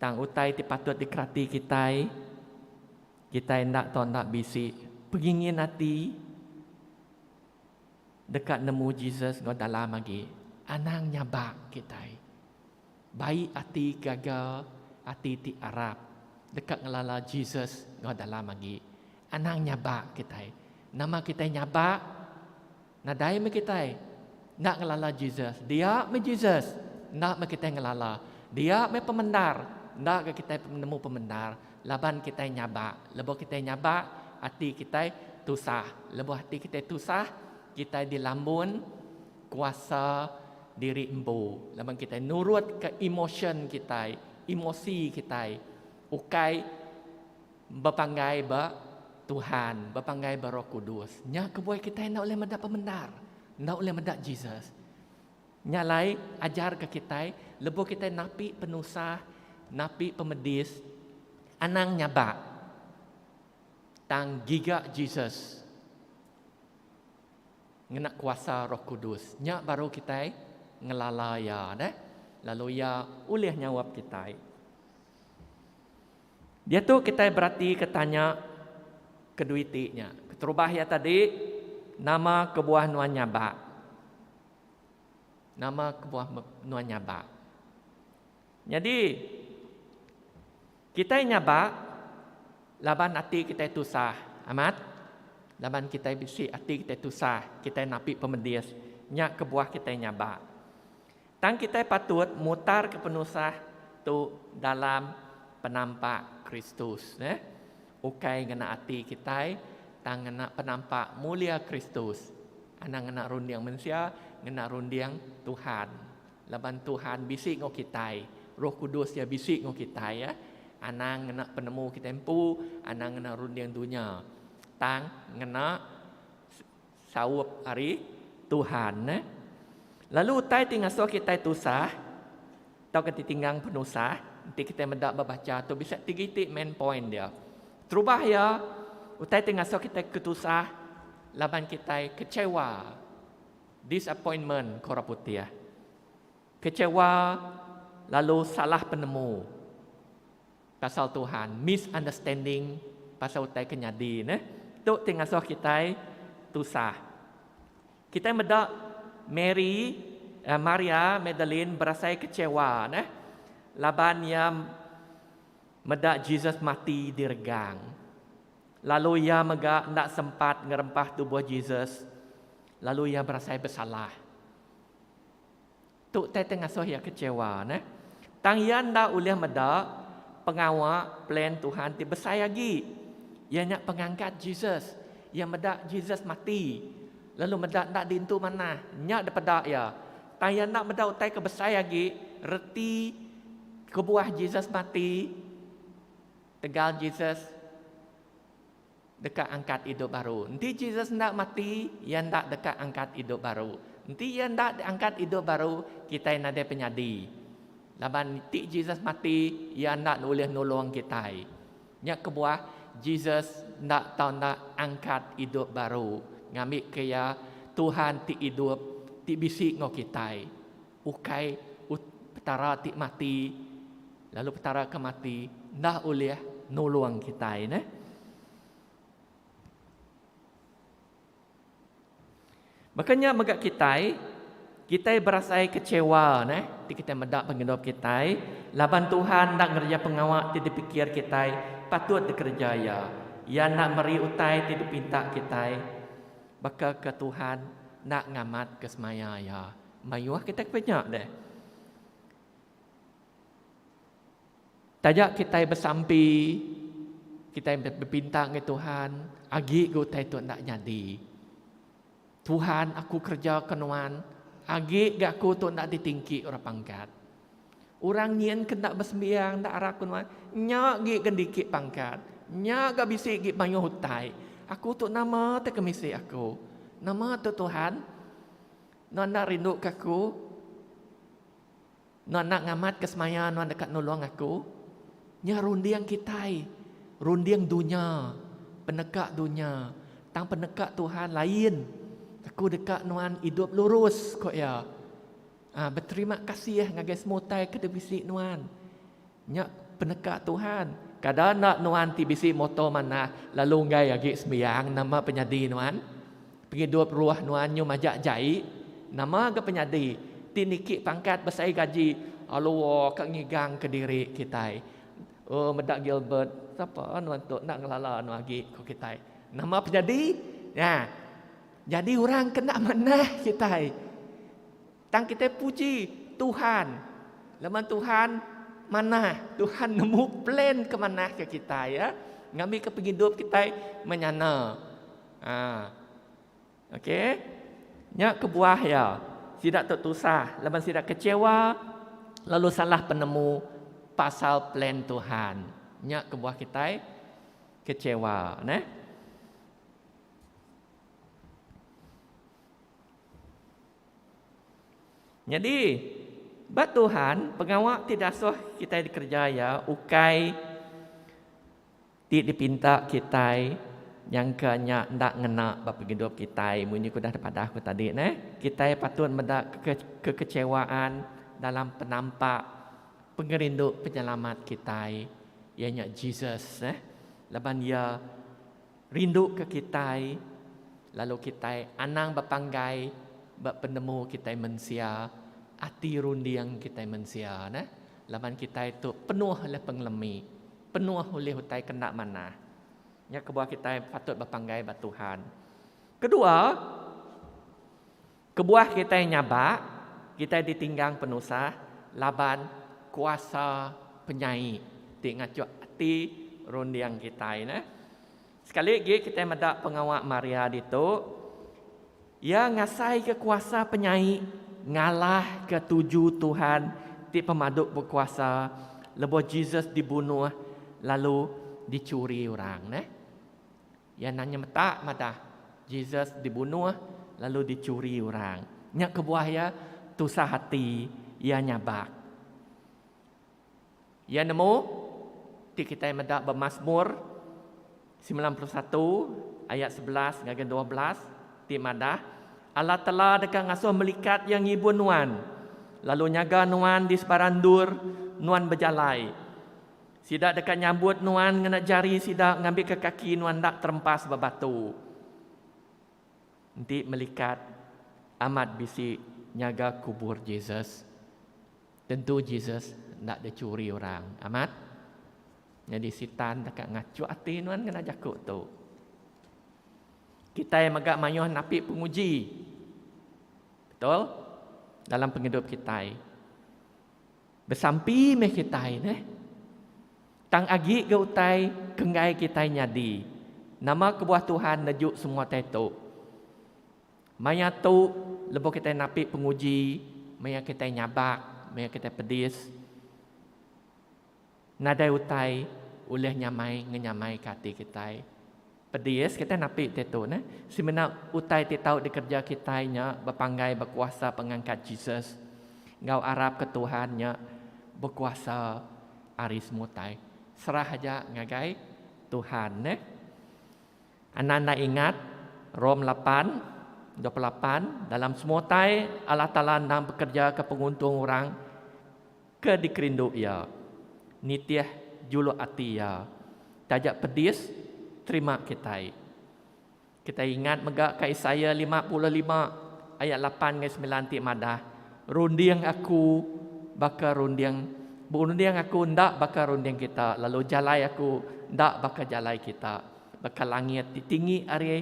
E: Tang utai ti patut dikerati kitai, kitai enda tau enda bisi pengingin ati deka nemu Jesus enggau dalam agi. Anang nyabak kitai. Bai ati gaga, ati ti arap deka ngelala Jesus enggau dalam agi. Anang nyabak kitai. Nama kitai nyabak? Nadai meh kitai enda ngelala Jesus. Dia meh Jesus, enda meh kitai ngelala. Dia meh pemendar, enda ga kitai nemu pemendar laban kitai nyabak. Lebuh kitai nyabak, ati kitai tusah. Lebuh ati kitai tusah, kitai dilambun kuasa diri empu. Laban kitai nurutka emosyen kitai, emosi kitai ukai Bepanggai ba Tuhan, bepanggai ba Roh Kudus. Nya kebuah kitai enda ulih meda pemendar, enda ulih meda Jesus. Nya alai ajarka kitai lebuh kitai napi penusah, napi pemedis, anang nyabak tang giga Jesus ngena kuasa Roh Kudus. Nya baru kitai ngelala iya deh, lalu iya ulih nyaup kitai. Diatu kitai beratika tanya kedua iti nya. Keterubah iya tadi, nama kebuah nuan nyabak? Nama kebuah nuan nyabak? Nyadi, kitai nyabak laban ati kitai tusah. Amat? Laban kitai bisi ati kitai tusah, kitai napi pemedis. Nya kebuah kitai nyabak. Tang kitai patut mutarka penusah tu dalam penampak Kristus. Neh. Ukai ngena ati kitai tang ngena penampak mulia Kristus. Anang ngena runding mensia, ngena runding Tuhan. Laban Tuhan bisi enggau kitai. Roh Kudus iya bisi enggau kitai ya. Anang ngena penemu kitai empu, anang ngena runding dunya. Tang ngena saup ari Tuhan. Eh. Lalu utai ti ngasuh kitai tusah tauka ditinggang penusah, enti kitai meda ba bacha tu bisi tiga iti main point dia. Terubah iya, utai ti ngasuh kitai ketusah laban kitai kecewa, disappointment ko orang putih. Kecewa lalu salah penemu pasal Tuhan, misunderstanding pasal utai ke nyadi neh. Tu ti ngasuh kitai tusah. Kitai meda Mary, Maria Magdalene berasai kecewa neh laban iya meda Jesus mati diregang. Lalu iya mega enda sempat ngerempah tubuh Jesus lalu iya berasai besalah. Tu utai ti ngasuh iya kecewa neh. Tang iya enda ulih meda pengawa plan Tuhan ti besai agi, iya nya pengangkat Jesus. Iya meda Jesus mati lalu meda enda diintu manah. Nya dipeda iya. Tang iya enda meda utai ke besai agi, reti kebuah Jesus mati tegal Jesus deka angkat idup baru. Enti Jesus enda mati, iya enda deka angkat idup baru. Enti iya enda diangkat idup baru, kitai nadai penyadi. Laban enti Jesus mati, iya enda ulih nulung kitai. Nya kebuah Jesus enda tau enda angkat idup baru ngambika iya Tuhan ti idup ti bisi enggau kitai. Ukai Petara ti mati, lalu Petara ke mati enda ulih nulung kitai neh. Baka nya mega kitai, kitai berasai kecewa neh ti kitai meda pengidup kitai laban Tuhan enda ngereja pengawa ti dipikir kitai patut dikereja Iya. Iya enda meri utai ti dipinta kitai baka ke Tuhan enda ngamatka semaya Iya. Mayuh kitai ke nya deh. Taja kitai besampi, kitai bepinta ngagai Tuhan, agi ga utai tu enda nyadi. Tuhan aku kereja ke nuan, agi ga aku tu enda ditingki orang pangkat. Orang nyin ke enda besembiang enda arap ke nuan, nya agi ga ndiki pangkat. Nya ga bisi agi mayuh utai. Aku tu nama te kemisi aku? Nama tu Tuhan? Nuan enda rindu ke aku? Nuan enda ngamatka semaya nuan deka nulung aku? Nya runding kitai, runding dunya, peneka dunya. Tang peneka Tuhan lain. Aku deka nuan idup lurus, ku iya. Ha, beterima kasih ngagai semua utai ke dibisi nuan. Nya peneka Tuhan. Kada enda nuan ti bisi moto manah lalu enggai agi sembiang nama penyadi nuan? Pengidup ruh nuan nyu majak jai. Nama ga penyadi ti niki pangkat besai gaji alu ka ngigang kediri kitai. Oh meda Gilbert sapa nuan tu enda ngelala nuan agi ku kitai. Nama penyadi? Nya. Jadi orang kena manah kitai. Tang kitai puji Tuhan laban Tuhan manah, Tuhan nemu plan ke manah ke kitai ya. Ngambika pengidup kitai menyana. Ha. Okey. Nya kebuah iya. Sida tu tusah laban sida kecewa lalu salah penemu pasal plan Tuhan. Nya kebuah kitai kecewa, neh. Nyadi, ba Tuhan, pengawa ti dasuh kitai dikereja Iya ukai ti dipinta kitai nyangka nya enda ngena ba pengidup kitai munyi ku udah dipadah ku tadi neh. Kitai patut meda kekecewaan dalam penampak pengerindu penyelamat kitai iya nya Jesus neh laban iya Rindu ke kitai, lalu kitai anang bepanggai ba penemu kitai mensia, ati runding kitai mensia neh. Laban kitai tu penuh ulih pengelemi, penuh ulih utai ke enda manah. Nya kebuah kitai patut bepanggai ba Tuhan. Kedua, kebuah kitai nyabak, kitai ditinggang penusah laban kuasa penyai ti ngachuk ati. runding kitai neh. Sekali agi kitai meda pengawa Maria ditu, iya ngasaika kuasa penyai ngalahka tuju Tuhan ti pemadu bekuasa lebuh Jesus dibunuh lalu dichuri orang neh. Iya nanya meta madah Jesus dibunuh lalu dichuri orang. Nya kebuah iya tusah ati iya nyabak. Iya nemu ti kitai meda ba Masmur 91 ayat 11 ngagai 12 ti madah, Allah Taala deka ngasuh melikat Iya ngibun nuan, lalu nyaga nuan di sebarang endur nuan bejalai. Sida deka nyambut nuan ngena jari sida ngambika kaki nuan enda terempas ba batu. Enti melikat amat bisi nyaga kubur Jesus, tentu Jesus enda dichuri orang. Amat? Nyadi Sitan deka ngachuk ati nuan ngena jaku tu. Kitai mega mayuh napi penguji. Betul? Dalam pengidup kitai. Besampi meh kitai neh. Tang agi ga utai ke enggai kitai nyadi. Nama kebuah Tuhan neju semua utai tu? Maya tu lebuh kitai napi penguji, maya kitai nyabak, maya kitai pedis, nadai utai ulih nyamai ngenyamaika ati kitai. Pedis kitai napi ti tu neh. Semina utai ti tau dikereja kitai nya bepanggai ba kuasa pengangkat Jesus enggau arapka Tuhan nya bekuasa ari semua utai. Serah aja ngagai Tuhan neh. Anang enda ingat Rom lapan, 28, dalam semua utai Allah Taala endang bekereja ke penguntung orang ke dikerindu Iya, nitih juluk ati Iya. Taja pedis, terima kitai. Kitai ingat mega ka Isaiah 55 ayat lapan ngagai semilan ti madah, Runding Aku baka runding runding Aku enda baka runding kita, lalu jalai Aku enda baka jalai kita. Baka langit ti tinggi ari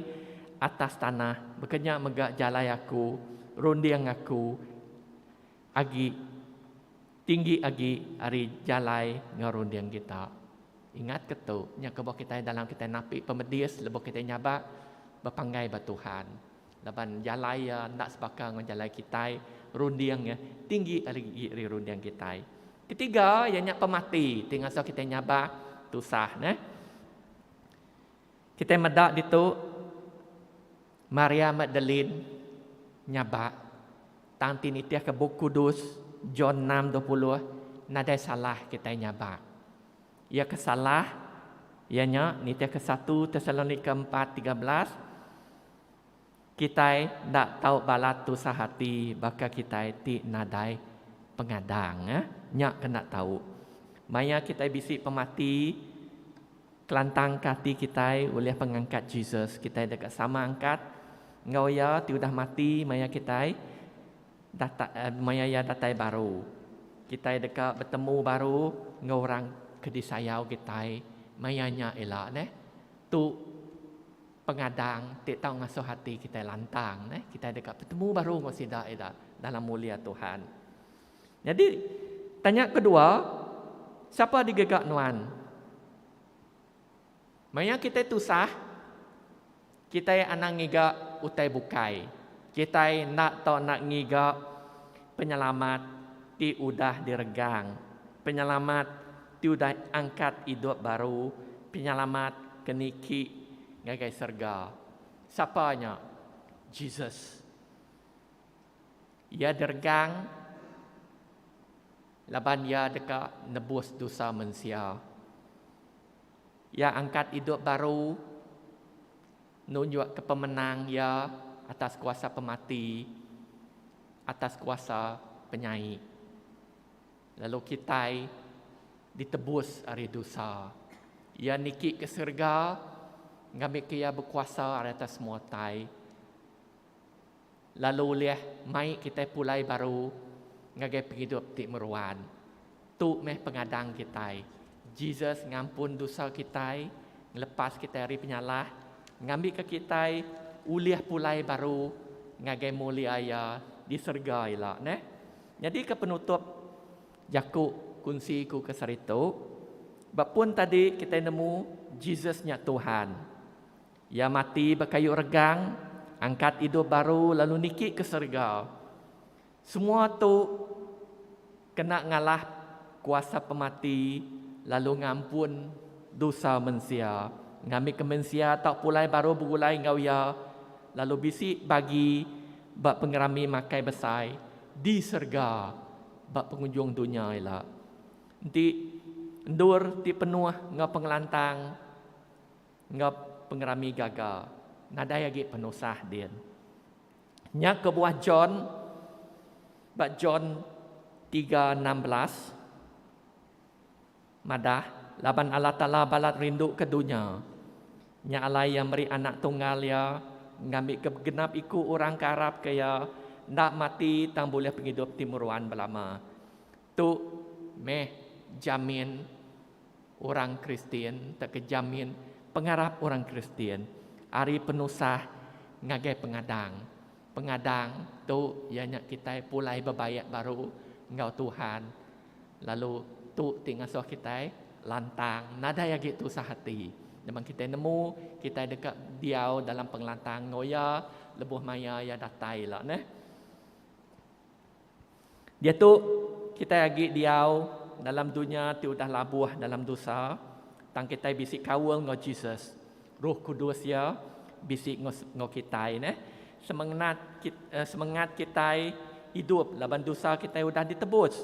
E: atas tanah, baka nya mega jalai Aku, runding Aku agi tinggi agi ari jalai enggau runding kita. Ingat ke tu, nya kebuah kitai dalam kitai napi pemedis lebuh kitai nyabak bepanggai ba Tuhan. Laban jalai iya enda sebaka enggau jalai kitai, runding iya tinggi agi ari runding kitai. Ketiga iya nya pemati ti ngasuh kitai nyabak tusah neh. Kitai meda ditu Maria Magdalene nyabak tang ti nitihka Bup Kudus John 6:20 nadai salah kitai nyabak. Iya ke salah iya nya nitihka 1 Tesalonika 4:13 kitai enda tau balat tusah ati baka kitai ti nadai pengadang. Nya ke enda tau. Maya kitai bisi pemati Kelantangka ati kitai ulih pengangkat Jesus. Kitai deka sama angkat enggau iya ti udah mati maya kitai datai maya iya datai baru. Kitai deka betemu baru enggau orang ke disayau kitai maya nya ila neh. Tu pengadang ti tau ngasuh ati kitai lantang neh. Kitai deka betemu baru enggau sida ila dalam mulia Tuhan. Nyadi, tanya kedua, sapa digaga nuan? Maya kitai tusah, kitai anang ngiga utai bukai. Kitai enda tau enda ngiga penyelamat ti udah diregang, penyelamat ti udah angkat idup baru, penyelamat ke niki ngagai serega. Sapa nya? Jesus. Iya diregang laban iya deka nebus dosa mensia. Iya angkat idup baru nunjukka pemenang iya atas kuasa pemati, atas kuasa penyai. Lalu kitai ditebus ari dosa. Iya niki ke serega ngambika iya bekuasa ari atas semua utai. Lalu ulih mai kitai pulai baru ngagai pengidup ti meruan. Tu meh pengadang kitai. Jesus ngampun dosa kitai, ngelepas kitai ari penyalah, ngambika kitai ulih pulai baru ngagai mulia Iya di serega ila neh. Nyadika penutup jaku kunsi ku ke sehari tu. Ba pun tadi kitai nemu Jesus nya Tuhan. Iya mati ba kayu regang, angkat idup baru lalu niki ke serega. Semua tu kena ngalah kuasa pemati lalu ngampun dosa mensia, ngambika mensia tau pulai baru begulai enggau Iya lalu bisi bagi ba pengerami makai besai di serega ba pengujung dunya ila. Enti endur ti penuh enggau pengelantang enggau pengerami gaga, nadai agi penusah din. Nya kebuah John ba John 3:16 madah laban Allah Taala balat rinduka dunya, nya alai Iya meri Anak Tunggal Iya ngambika genap iku orang ke arapka Iya enda mati tang bulih pengidup ti meruan belama. Tu meh jamin orang Kristian tauka jamin pengarap orang Kristian ari penusah ngagai pengadang. Pengadang tu iya nya kitai pulai bebaik baru enggau Tuhan lalu tu ti ngasuh kitai lantang nadai agi tusah ati. Laban kitai nemu kitai deka diau dalam pengelantang enggau Iya lebuh maya Iya datai ila neh. Diatu, kitai agi diau dalam dunya ti udah labuh dalam dosa, tang kitai bisi kaul enggau Jesus. Roh Kudus Iya bisi enggau kitai neh. Semengat semengat kitai idup laban dosa kitai udah ditebus.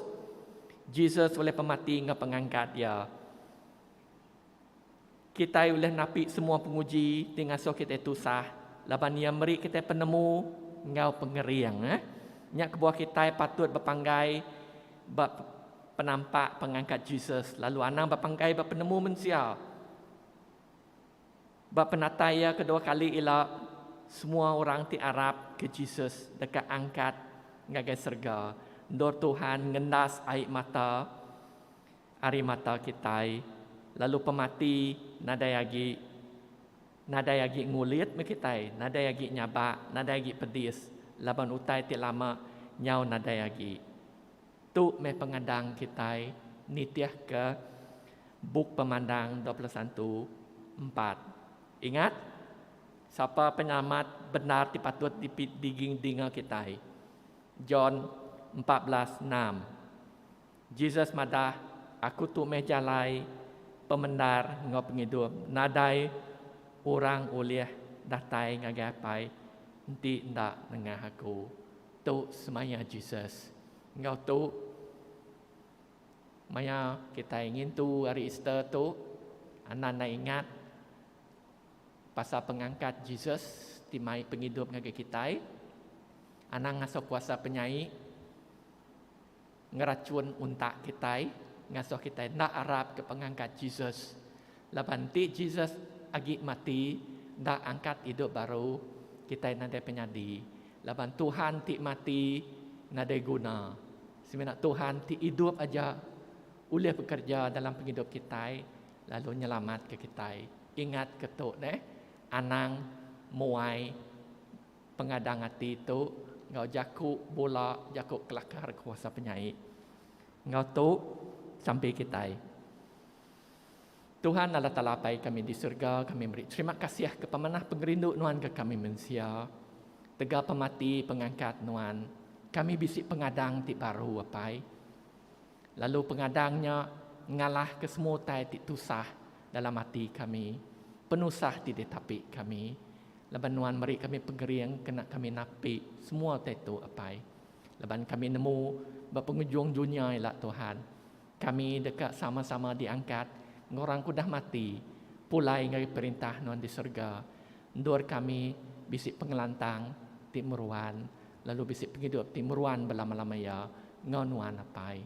E: Jesus ulih pemati enggau pengangkat Iya. Kitai ulih napi semua penguji ti ngasuh kitai tusah laban Iya meri kitai penemu enggau pengering. Nya kebuah kitai patut bepanggai ba penampak pengangkat Jesus lalu anang bepanggai ba penemu mensia. Ba penatai Iya kedua kali ila, semua orang ti arap ke Jesus deka angkat ngagai serega endur Tuhan ngendas ai mata Ari mata kitai, lalu pemati nadai agi, nadai agi ngulit meh kitai, nadai agi nyabak, nadai agi pedis, laban utai ti lama nyau nadai agi. Tu meh pengadang kitai nitihka Bup Pemandang 21, empat. Ingat, sapa penyelamat bendar ti patut didinga kitai? John 14, enam. Jesus madah, Aku tu meh jalai, pemendar enggau pengidup. Nadai orang ulih datai ngagai Apai enti enda nengah aku. Tu semaya Jesus. Enggau tu, maya kitai ngintu Hari Easter tu, anang enda ingat pasal pengangkat Jesus ti mai pengidup ngagai kitai. Anang ngasuh kuasa penyai. Ngerachun untak kitai ngasuh kitai enda arap ke pengangkat Jesus. Laban enti Jesus agi mati enda angkat idup baru, kitai nadai penyadi. Laban Tuhan ti mati nadai guna. Semina Tuhan ti idup aja ulih bekerja dalam pengidup kitai lalu nyelamatka kitai. Ingat ke tu neh, anang muai Pengadang ati tu enggau jaku bula jaku kelakar kuasa penyai. Enggau tu, sampi kitai. Tuhan Allah Taala Apai kami di surga, kami meri terima kasih ke pemanah pengerindu Nuan ke kami mensia. Tegal pemati pengangkat Nuan, kami bisi pengadang ti baru, Apai. Lalu pengadang nya ngalahka semua utai ti tusah dalam ati kami, penusah ti ditapi kami. Laban Nuan meri kami pengering kena kami napi semua utai tu, Apai. Laban kami nemu ba pengujung dunya ila, Tuhan, kami deka sama-sama diangkat enggau orang ke udah mati pulai ngagai Perintah Nuan di serega, endur kami bisi pengelantang ti meruan lalu bisi pengidup ti meruan belama-lama iya enggau Nuan, Apai.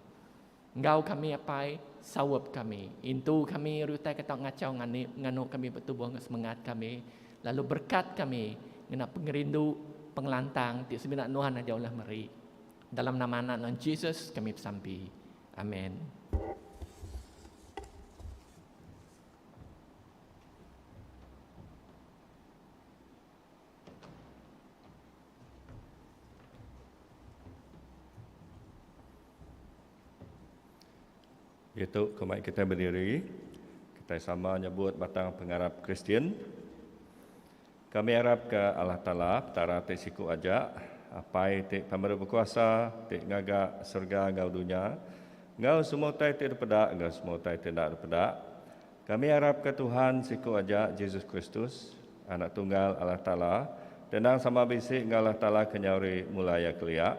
E: Enggau kami apai, saup kami. Intu kami ari utai ke tau ngachau ngani nganu kami ba tubuh enggau semengat kami, lalu berekat kami ngena pengerindu, pengelantang ti semina Nuan aja ulih meri. Dalam nama Anak Nuan Jesus kami besampi. Amen.
D: Diatu ke mai kitai bediri. Kitai sama nyebut batang pengarap Kristian. Kami arap ke Allah Taala, Petara ti siku aja, Apai ti Pemadu Bekuasa, ti ngaga serega enggau dunya, enggau semua utai ti dipeda enggau semua utai ti enda dipeda. Kami arap ke Tuhan siku aja, Jesus Kristus, Anak tunggal Allah Taala, ti endang sama bisi enggau Allah Taala kenyau ari mula iya kelia.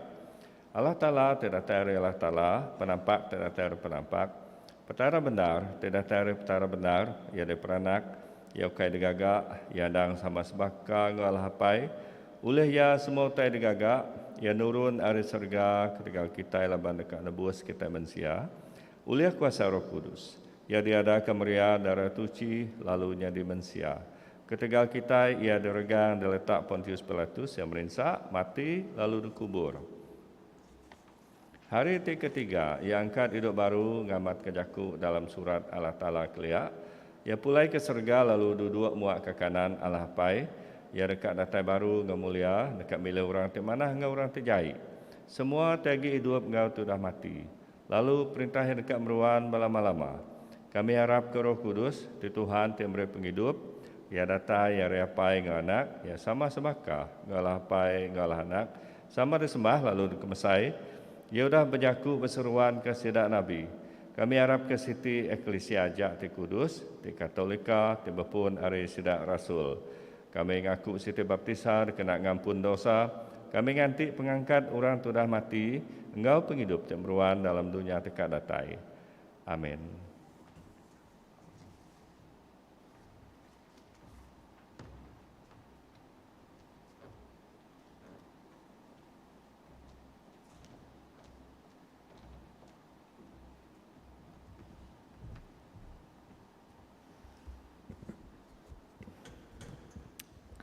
D: Allah Taala ti datai ari Allah Taala, penampak ti datai ari penampak, Petara bendar ti datai ari Petara bendar, Iya diperanak, Iya ukai digaga, Iya endang sama sebaka enggau Allah Apai, ulih Iya semua utai digaga, Iya nurun ari serega ketegal kitai laban deka nebus kitai mensia, ulih kuasa Roh Kudus. Iya diadaka Maria Dara Tuchi lalu nyadi mensia. Ketegal kitai, iya diregang diletak Pontius Pilatus, iya merinsa, mati, lalu dikubur. Hari ti ketiga, iya angkat idup baru ngamatka jaku dalam surat Allah Taala kelia. Iya pulai ke serega lalu duduk muak ke kanan Allah Apai. Iya deka datai baru enggau mulia, deka milih orang ti manah enggau orang ti jai. Semua ti agi idup enggau ti udah mati. Lalu perintah iya deka meruan belama-lama. Kami arapka Roh Kudus, ti Tuhan ti meri pengidup, Iya datai ari Apai enggau Anak, Iya sama sebaka enggau Allah Apai enggau Allah Anak, sama disembah lalu dikemesai. Iya udah bejaku beseruanka sida nabi. Kami arapka siti eklisia aja ti kudus, ti Katolika, ti bepun ari sida rasul. Kami ngaku siti baptisa dikena ngampun dosa. Kami nganti pengangkat orang ti udah mati enggau pengidup ti meruan dalam dunya ti ka datai. Amin.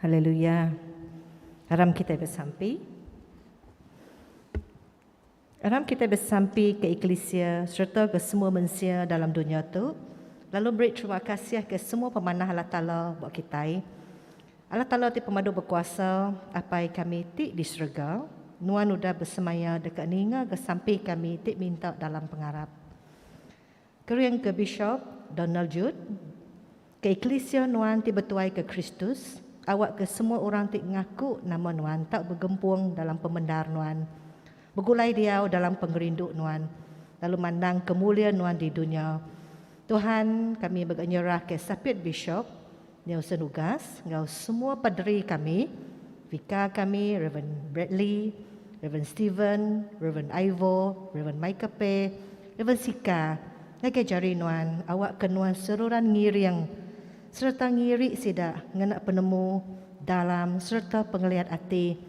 F: Haleluya. Aram kita besampi. Aram kita besampi ke eklisia serta ke semua mensia dalam dunia tu. Lalu beri terima kasih ke semua pemanah Allah Ta'ala buat kita. Allah Ta'ala ti pemadu berkuasa, apai kami ti di serega, Nuan udah bersemaya dekat ninga ke sampi kami ti minta dalam pengarap. Kering ke Bishop Donald Jude, ke Eklisia Nuan ti betuai ke Kristus, awak ke semua orang ti ngaku nama Nuan tak bergempung dalam pemendar Nuan, begulai diau dalam pengerindu Nuan, lalu mandang kemulia Nuan di dunia. Tuhan, kami berganyerah ke Sapit Bishop Nelson Ugas, ngau semua paderi kami, Vika kami, Reverend Bradley, Reverend Stephen, Reverend Ivo, Reverend Michael Pe, Reverend Sika, ngagai jari Nuan, awak ke Nuan seruran ngiring, serta ngiri sida ngena penemu dalam serta pengeliat ati,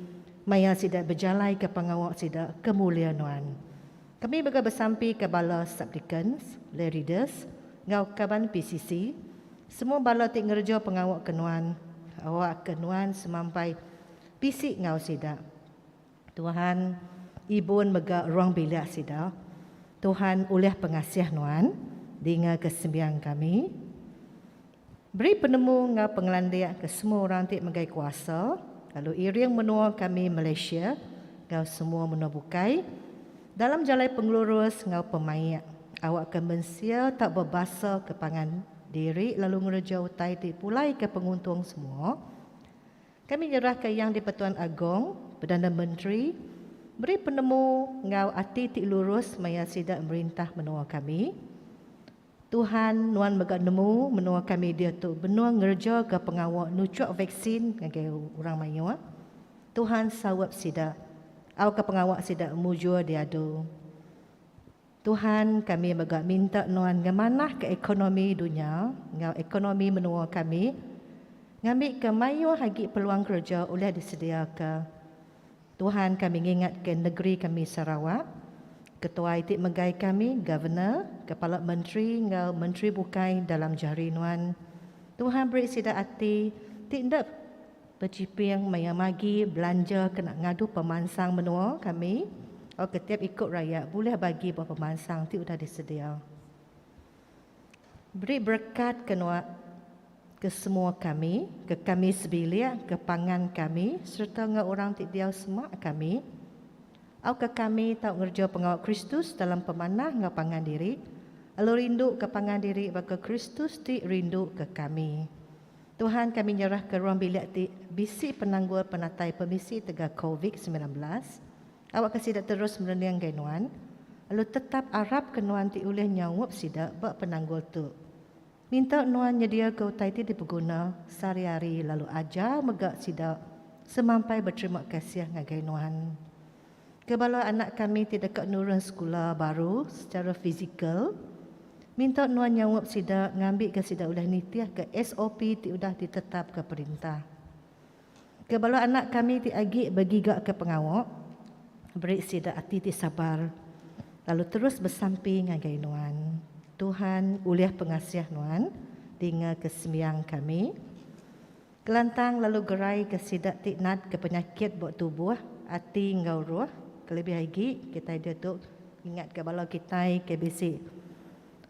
F: maya sida berjalai ke pengawak sida kemulia Nuan. Kami juga bersampi ke bala subdeacons, lay readers, ngau kaban PCC, semua bala ti ngerja pengawak ke Nuan, awak ke Nuan semampai bisik ngau sida. Tuhan, ibun mega ruang bilik sida. Tuhan ulih pengasih Nuan, dinga kesembiang kami. Beri penemu ngau pengelandik ke semua orang ti megai kuasa, lalu iring menua kami Malaysia, ngau semua menua bukai, dalam jalai pengelurus ngau pemaik, awak ke mensia tak berbasa ke pangan diri lalu ngereja utai ti pulai ke penguntung semua. Kami nyerah ke Yang di-Pertuan Agong, Perdana Menteri, beri penemu ngau ati ti lurus maya sida merintah menua kami. Tuhan nuan mega nemu menua kami dia tu benua ngerja ke pengawak nucuk vaksin ngagai orang mayuh. Tuhan sawap sida. Au ke pengawak sida mujur diadu. Tuhan kami mega minta nuan ngemanah ke ekonomi dunia ngau ekonomi menua kami ngambil ke mayuh agi peluang kerja oleh disediakan. Tuhan kami ngingat ke negeri kami Sarawak, Ketua ti megai kami, Governor, Kepala Menteri ngau Menteri Bukai dalam jari nuan. Tuhan beri sida ati tindak berciping maya magi belanja kena ngadu pemansang menua kami. Oh, ketiap ikut rakyat boleh bagi buah pemansang ti udah disedia. Beri berkat ke nuan ke semua kami, ke kami sebilik, ke pangan kami, serta ngau orang ti diau semak kami. Au ke kami tau ngerja pengawak Kristus dalam pemanah ngau pangan diri, Lalu rindu ke pangan diri baka Kristus ti rindu ke kami. Tuhan kami nyerah ke ruang bilik ti bisi penanggul penatai pemisi tegal Covid 19. Awak ke sida terus merening gai nuan, lalu tetap arap ke nuan ti ulih nyaup sida ba penanggul tu. Minta nuan nyediaka utai ti dipeguna sehari-hari lalu ajar mega sida semampai beterima kasih ngagai nuan. Ke bala anak kami ti deka nurun sekula baru secara fizikal, minta nuan nyaup sida ngambika sida ulih nitihka SOP ti udah ditetapka perintah. Ke bala anak kami ti agi begigaka pengawa, beri sida ati ti sabar lalu terus besampi ngagai nuan. Tuhan ulih pengasih nuan, dinga ke sembiang kami. Kelantang lalu gerai ke sida ti nat ke penyakit ba tubuh, ati enggau roh, kelebih agi kitai diatu ngingat ke bala kitai ke bisi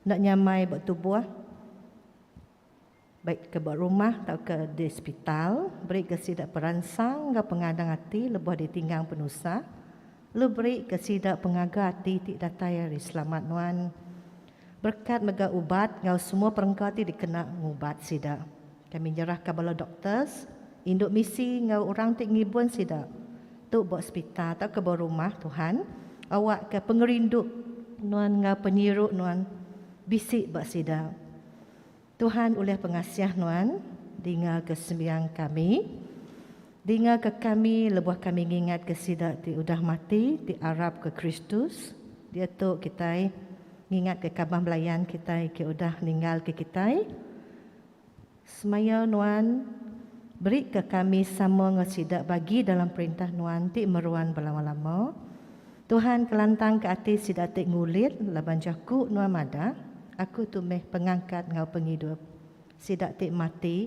F: enda nyamai ba tubuh baik ke ba rumah tauka di sepital, beri ke sida peransang enggau pengadang ati lebuh ditinggang penusah, lalu beri ke sida pengaga ati ti datai ari selamat nuan. Berekat mega ubat enggau semua perengka ti dikena ngubat sida. Kami nyerahka bala doctors, indu misi enggau orang ti ngibun sida tu ba sepital tauka ba rumah Tuhan, awakka pengerindu nuan enggau penyiru nuan bisi ba sida. Tuhan ulih pengasih nuan, dingaka sembiang kami. Dingaka kami lebuh kami ngingatka sida ti udah mati ti arapka Kristus. Diatu kitai ngingatka kaban belayan kitai ke udah ninggalka kitai. Semaya nuan berika kami sama enggau sida bagi dalam perintah nuan ti meruan belama-lama. Tuhan kelantangka ati sida ti ngulit laban jaku nuan madah, Aku tu meh pengangkat enggau pengidup. Sida ti mati,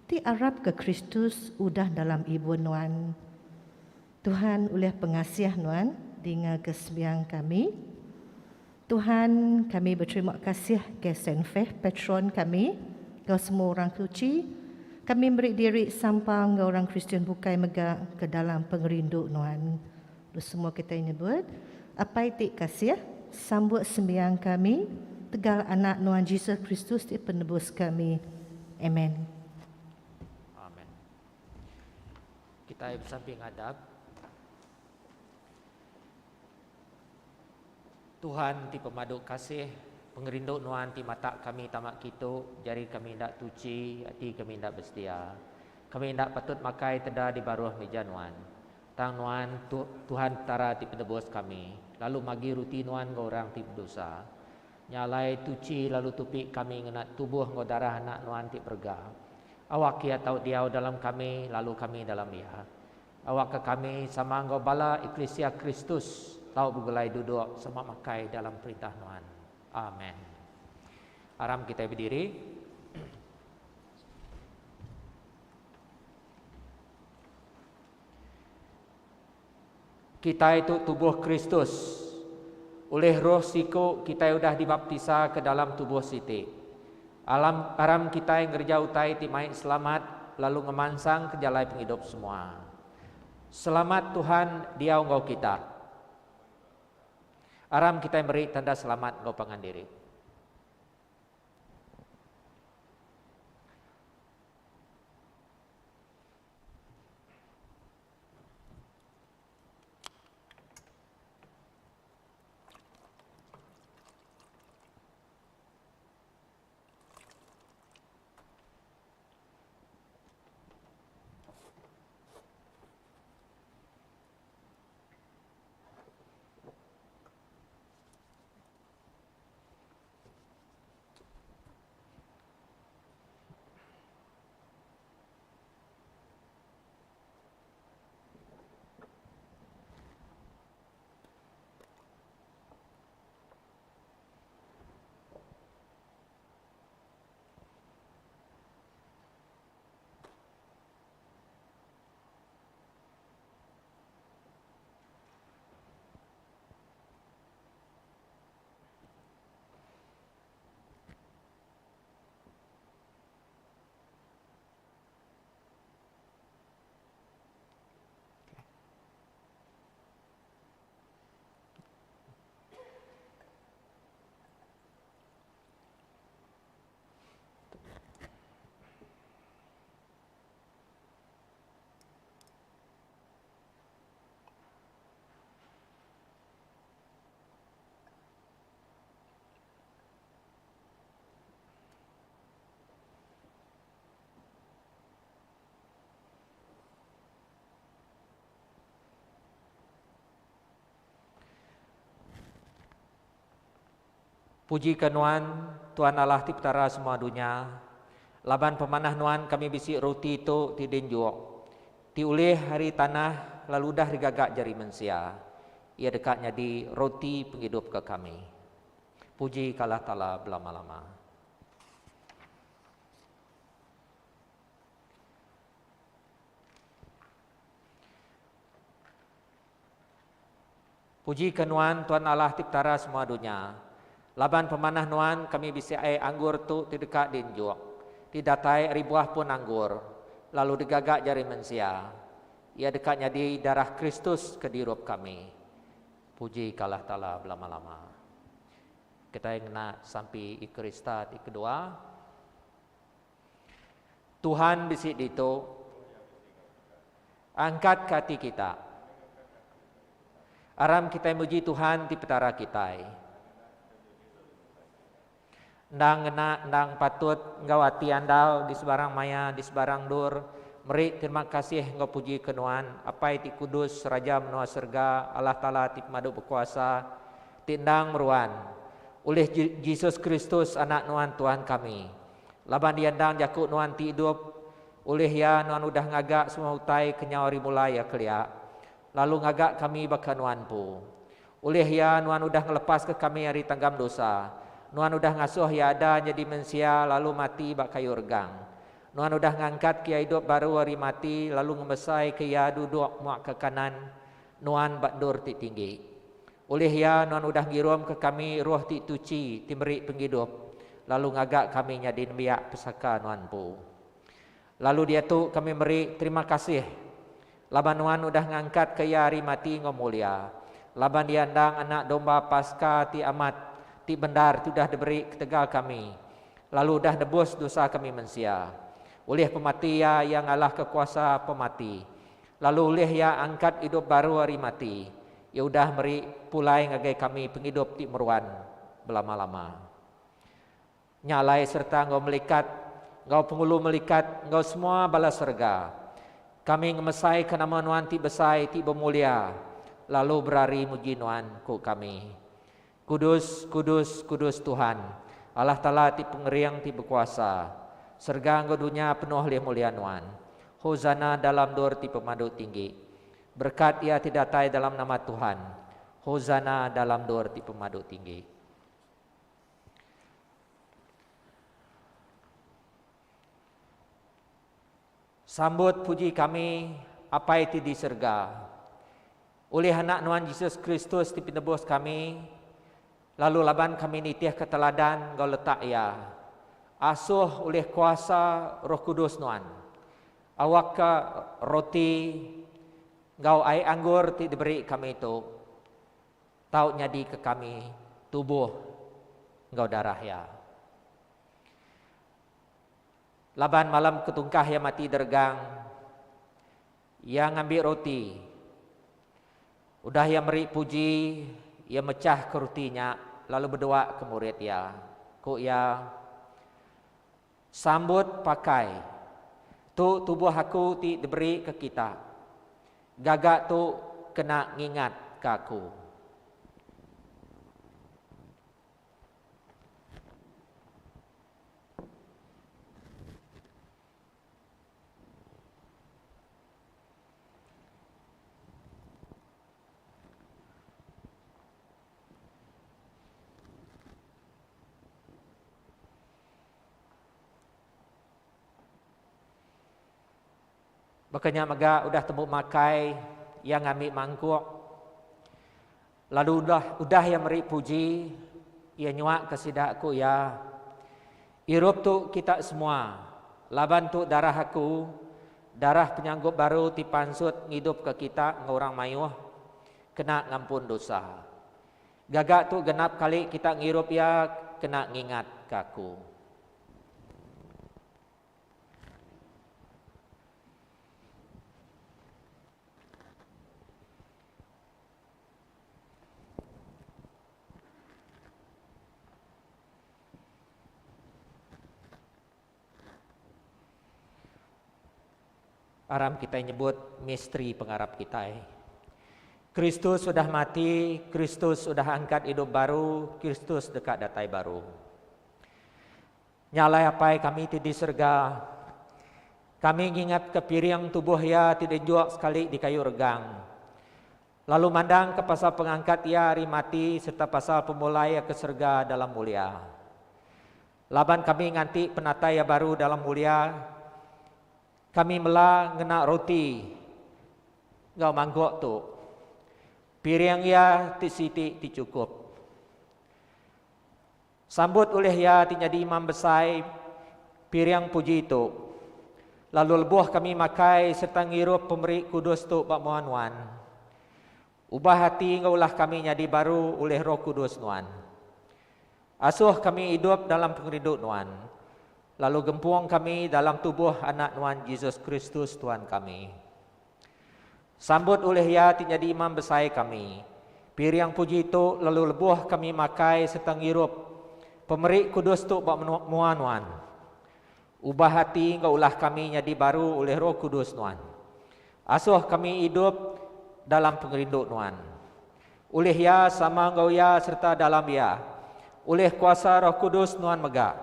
F: ti arapka Kristus udah dalam ibun nuan. Tuhan ulih pengasih nuan dingaka sembiang kami. Tuhan kami beterima kasih ke Saint Faith patron kami enggau semua orang suci. Kami meri diri sampang enggau orang Kristian bukai mega ke dalam pengerindu nuan. Lalu semua kitai nyebut, Apai ti kasih, sambut sembiang kami tegal anak nuan Jesus Kristus ti penebus kami. Amen.
C: Amen. Kitai besampi ngadap Tuhan ti pemadu kasih, pengerindu nuan ti matak kami tama kitu, jari kami enda tuchi, ati kami enda besetia. Kami enda patut makai teda di baruh mija nuan. Tang nuan, tu, Tuhan Petara ti penebus kami, lalu magi ruti nuan enggau orang ti bedosa. Nya alai, tuchi lalu tupi kami ngena tubuh enggau darah Anak nuan ti berega. Awak Iya tau diau dalam kami, lalu kami dalam Iya. Awakka kami, sama enggau bala eklisia Kristus, tau begulai duduk sama makai dalam Perintah Nuan. Amen. Aram kitai bediri. Kitai tu tubuh Kristus. Ulih Roh siku kitai udah dibaptisa ke dalam tubuh siti. Alam aram kitai ngereja utai ti mai selamat lalu ngemansang ke jalai pengidup semua. Selamat Tuhan diau enggau kita. Aram kitai meri tanda selamat enggau pangan diri. Puji ke Nuan, Tuan Allah ti Petara semua dunya, laban pemanah Nuan kami bisi roti tu ti dinjuk, ti ulih ari tanah lalu udah digaga jari mensia. Iya deka nyadi roti pengidup ke kami. Puji ke Allah Taala belama-lama. Puji ke Nuan, Tuan Allah ti Petara semua dunya. Laban pemanah Nuan, kami bisi ai anggur tu ti deka dienjuk, ti datai ari buah pun anggur, lalu digaga jari mensia. Iya deka nyadi darah Kristus ke dirup kami. Puji ke Allah Taala belama-lama. Kitai ngena sampi Eucharista ti kedua. Tuhan bisi ditu. Angkat ke ati kita. Aram kitai muji Tuhan ti Petara kitai. Endang ngena endang patut enggau ati andal di sebarang maya di sebarang endur meri terima kasih enggau puji ke Nuan Apai ti Kudus Raja menua serega Allah Taala ti Pemadu Bekuasa ti endang meruan ulih Jesus Kristus Anak Nuan Tuhan kami laban Iya endang jaku Nuan ti idup Ulih Iya, Nuan udah ngaga semua utai kenyau ari mula Iya kelia, lalu ngaga kami baka Nuan empu. Ulih Iya, Nuan udah ngelepaska kami ari tanggam dosa. Nuan udah ngasuh Iya ada nyadi mensia lalu mati ba kayu regang. Nuan udah ngangkatka Iya idup baru ari mati lalu ngemesaika Iya duduk muakka kanan Nuan ba endur ti tinggi. Ulih Iya, Nuan udah ngirumka kami Roh ti Tuchi ti meri pengidup, lalu ngaga kami nyadi nembiak pesaka Nuan empu. Lalu diatu kami meri terima kasih laban Nuan udah ngangkatka iya ari mati enggau mulia, laban iya endang Anak Domba Paska ti amat, ti bendar ti udah diberi ketegal kami, lalu udah nebus dosa kami mensia. Ulih pemati iya, iya ngalahka kuasa pemati, lalu ulih iya angkat idup baru ari mati, iya udah meri pulai ngagai kami pengidup ti meruan belama-lama. Nya alai sereta enggau melikat, enggau pengulu melikat, enggau semua bala serega, kami ngemesaika nama Nuan ti besai, ti bemulia, lalu berari muji Nuan, ku kami. Kudus, kudus, kudus Tuhan, Allah Taala ti pengering ti bekuasa. Serega enggau dunya penuh lih mulia Nuan. Hosana dalam endur ti pemadu tinggi. Berekat iya ti datai dalam nama Tuhan. Hosana dalam endur ti pemadu tinggi. Sambut puji kami, Apai ti di serega. Ulih Anak Nuan Jesus Kristus ti Penebus kami, lalu laban kami nitihka teladan enggau letak Iya, asuh ulih kuasa Roh Kudus Nuan, awakka roti enggau ai anggur ti diberi kami tu, Tau nyadika kami tubuh enggau darah iya. Laban malam ketungkah iya mati deregang, iya ngambi roti. Udah iya meri puji, iya mechahka roti nya lalu bedua ke murid iya. Ku iya, Sambut pakai. Tu tubuh aku ti diberi ke kita. Gaga tu kena ngingat ke aku. Baka nya mega udah tembu makai, iya ngambi mangkuk. Lalu udah udah iya meri puji, iya nyuaka sida ku iya, Irup tu kita semua, laban tu darah aku, darah penyanggup baru ti pansut ngidupka kita enggau orang mayuh kena ngampun dosa. Gaga tu genap kali kita ngirup iya kena ngingat ka aku. Aram kitai nyebut misteri pengarap kitai. Kristus udah mati, Kristus udah angkat idup baru, Kristus deka datai baru. Nya alai Apai kami ti di serega, kami ngingatka piring tubuh Iya ti dienjuk sekali di kayu regang, lalu mandangka pasal pengangkat Iya ari mati sereta pasal pemulai Iya ke serega dalam mulia. Laban kami nganti penatai Iya baru dalam mulia, Kami mela ngena roti enggau mangkuk tu. Piring iya ti siti ti chukup. Sambut ulih iya ti nyadi imam besai piring puji tu. Lalu lebuh kami makai sereta ngirup pemeri kudus tu ba mua Nuan, ubah ati enggau ulah kami nyadi baru ulih Roh Kudus Nuan. Asuh kami idup dalam pengerindu Nuan, lalu gempung kami dalam tubuh Anak Nuan Jesus Kristus Tuan kami. Sambut ulih Iya ti nyadi Imam Besai kami, piring puji tu lalu lebuh kami makai sereta ngirup pemeri kudus tu ba mua Nuan. Ubah ati enggau ulah kami nyadi baru ulih Roh Kudus Nuan. Asuh kami idup dalam pengerindu Nuan. Ulih Iya, sama enggau Iya sereta dalam Iya. Ulih kuasa Roh Kudus Nuan mega,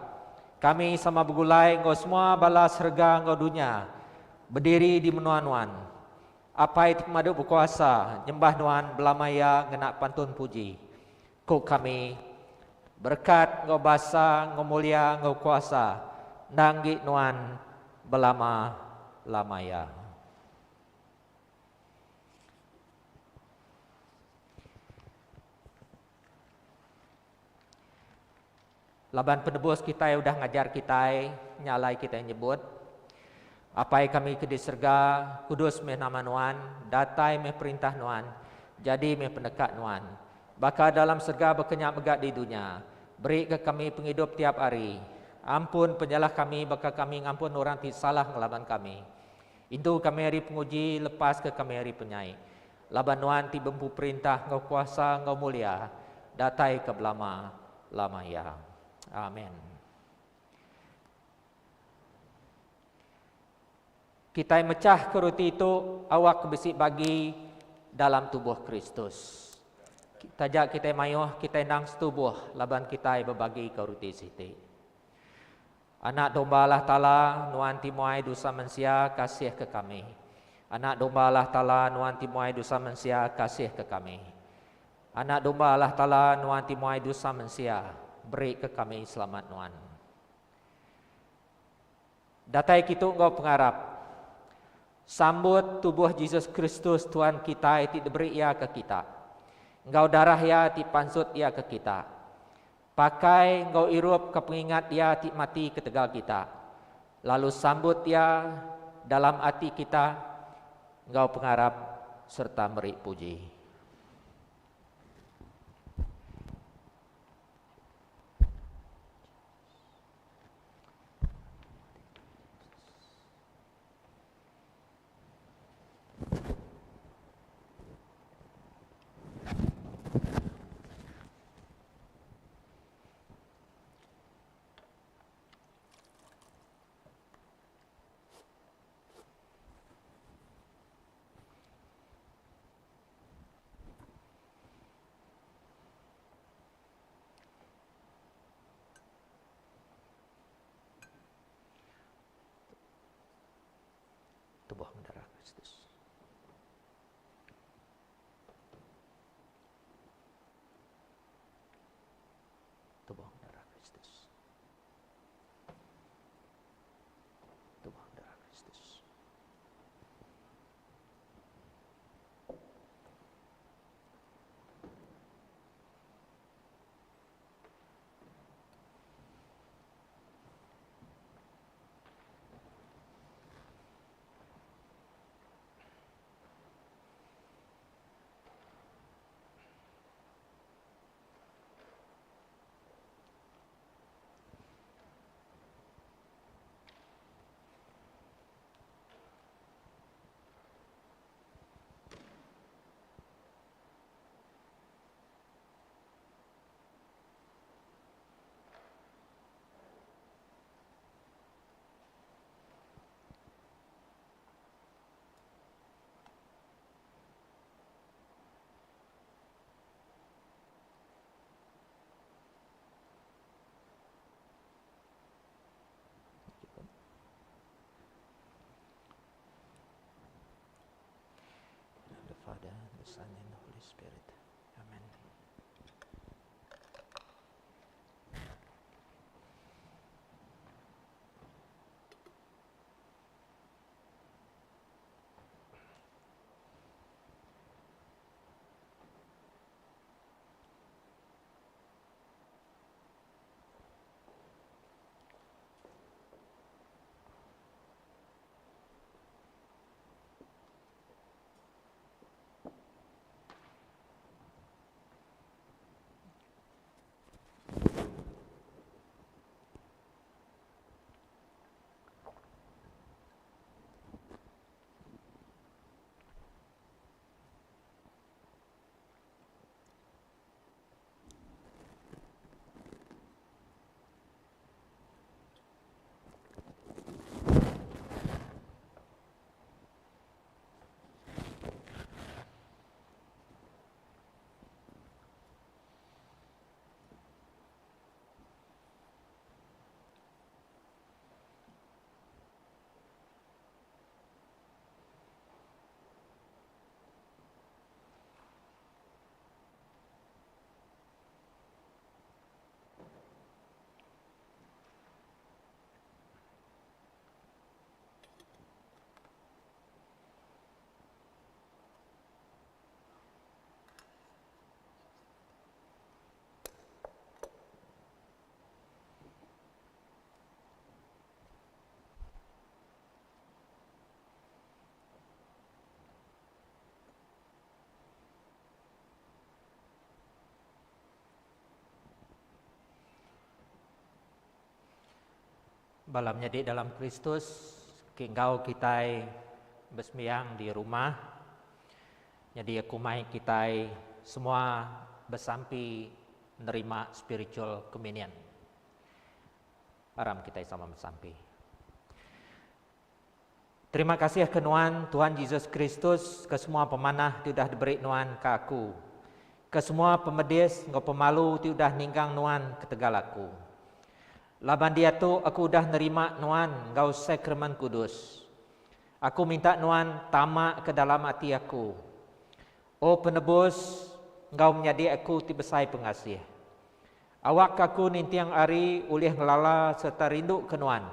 C: kami sama begulai enggau semua bala serega enggau dunya, bediri di menua Nuan. Apai ti Pemadu Bekuasa, nyembah Nuan belama iya ngena pantun puji. Ku kami, Berekat enggau basa enggau mulia enggau kuasa endang enggi Nuan belama lama iya. Laban penebus kitai udah ngajar kitai, nya alai kitai nyebut, Apai kami ke di serega, kudus meh nama Nuan, datai meh perintah Nuan, jadi meh peneka Nuan, baka dalam serega baka nya mega di dunya. Berika kami pengidup tiap hari. Ampun penyalah kami baka kami ngampun orang ti salah ngelaban kami. Intu kami ari penguji, lepaska kami ari penyai. Laban Nuan ti bempu perintah enggau kuasa enggau mulia, datai ke belama lama iya. Amen. Kitai mechahka roti tu awakka bisi bagi dalam tubuh Kristus. Taja kitai mayuh, kitai endang setubuh laban kitai bebagika roti siti. Anak Domba Allah Taala, Nuan ti muai dosa mensia, kasihka kami. Anak Domba Allah Taala, Nuan ti muai dosa mensia, kasihka kami. Anak Domba Allah Taala, Nuan ti muai dosa mensia, berika kami selamat Nuan. Datai kitu enggau pengarap. Sambut tubuh Jesus Kristus Tuhan kitai ti diberi Iya ke kita, enggau darah Iya ti pansut Iya ke kita. Pakai enggau irup ke pengingat Iya ti mati ketegal kita, lalu sambut Iya dalam ati kita enggau pengarap sereta meri puji. Tubuh darah Kristus. Tubuh darah Kristus. Tubuh darah Kristus. Son and the Holy Spirit. Amen. Bala menyadi dalam Kristus ke enggau kitai besembiang di rumah. Nyadi aku mai kitai semua besampi nerima spiritual communion. Aram kitai sama besampi. Terima kasih ke nuan Tuhan Jesus Kristus ke semua pemanah ti udah diberi nuan ke aku. Ke semua pemedis enggau pemalu ti udah ninggang nuan ketegal aku. Laban diatu aku udah nerima nuan enggau sakramen kudus. Aku minta nuan tama ke dalam ati aku. O Penebus enggau menyadi aku ti besai pengasih. Awakka aku ninting hari ulih ngelala sereta rinduka nuan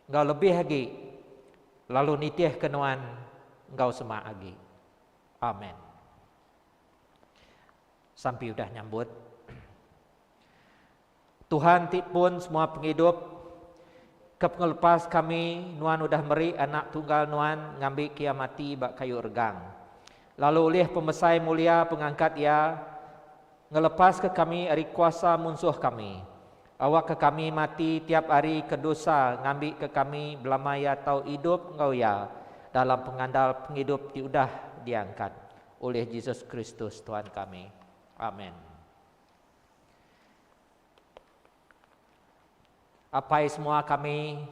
C: enggau lebih agi lalu nitihka nuan enggau semak agi. Amen. Sampi udah nyambut. Tuhan ti pun semua pengidup, ke pengelepas kami, Nuan udah meri Anak Tunggal Nuan ngambika Iya mati ba kayu regang. Lalu ulih pemesai mulia pengangkat Iya, ngelepaska kami ari kuasa munsuh kami. Awakka kami mati tiap hari ke dosa ngambika kami belama iya tau idup enggau Iya dalam pengandal pengidup ti udah diangkat ulih Jesus Kristus Tuhan kami. Amen. Apai semua kami,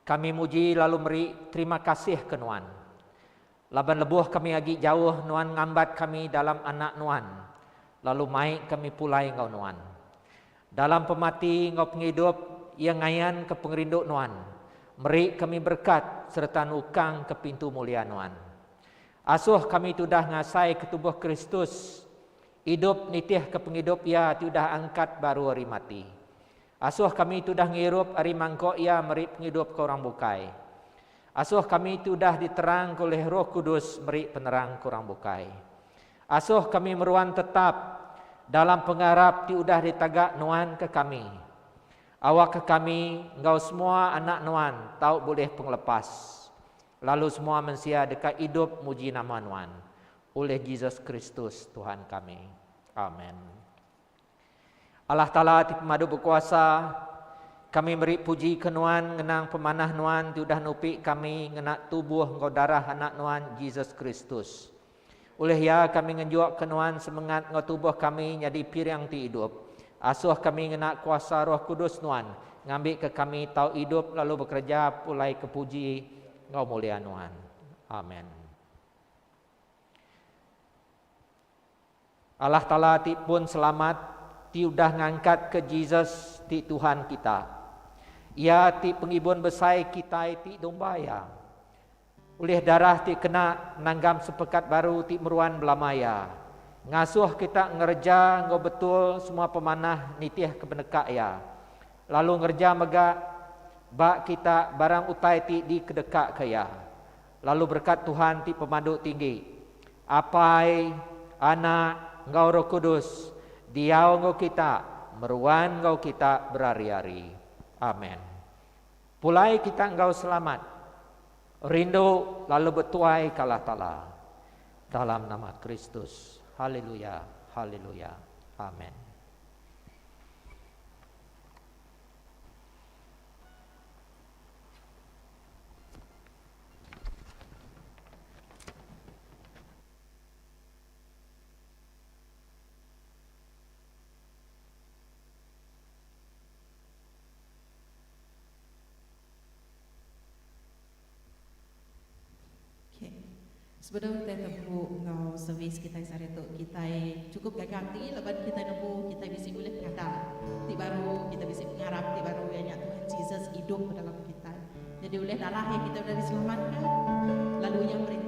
C: kami muji lalu meri terima kasih ke Nuan. Laban lebuh kami agi jauh Nuan ngambat kami dalam Anak Nuan, lalu mai kami pulai enggau Nuan. Dalam pemati enggau pengidup Iya ngayanka pengerindu Nuan, meri kami berekat sereta nukangka pintu mulia Nuan. Asuh kami tudah ngasaika tubuh Kristus Idup nitihka pengidup Iya ti udah angkat baru ari mati. Asuh kami ti udah ngirup ari mangkuk Iya meri pengidup ke orang bukai. Asuh kami ti udah diterangka ulih Roh Kudus meri penerang ke orang bukai. Asuh kami meruan tetap dalam pengarap ti udah ditaga Nuan ke kami. Awakka kami enggau semua anak Nuan tau bulih pengelepas, lalu semua mensia deka idup muji nama Nuan. Ulih Jesus Kristus Tuhan kami. Amen. Allah Taala ti pemadu bekuasa, kami meri puji ke Nuan ngenang pemanah Nuan ti udah nupi kami ngena tubuh enggau darah Anak Nuan Jesus Kristus. Ulih Iya kami ngenjuk ke Nuan semengat enggau tubuh kami nyadi piring ti idup. Asuh kami ngena kuasa Roh Kudus Nuan ngambika kami tau idup lalu bekereja pulai ke puji enggau mulia Nuan. Amen. Allah Taala ti pun selamat ti udah ngangkatka Jesus ti Tuhan kita. Iya ti pengibun besai kitai ti domba Iya. Ulih darah ti kena nanggam sempekat baru ti meruan belama iya, ngasuh kita ngereja enggau betul semua pemanah nitih ke peneka Iya, lalu ngereja mega ba kita barang utai ti dikedekaka Iya. Lalu berekat Tuhan ti Pemadu Tinggi, Apai, Anak, enggau Roh Kudus, diau enggau kita, meruan enggau kita berari-ari. Amen. Pulai kita enggau selamat, rindu lalu betuai ke Allah Taala. Dalam nama Kristus. Haleluya, haleluya. Amen.
A: Okay. Sebedau kitai tembu enggau servis kitai sehari tu, kitai chukup gaga ati laban kitai nemu kitai bisi ulih pengadang ti baru, kitai bisi pengarap ti baru iya nya Tuhan Jesus idup ba dalam kitai. Nyadi ulih darah iya kitai udah diselamatka lalu iya merintah.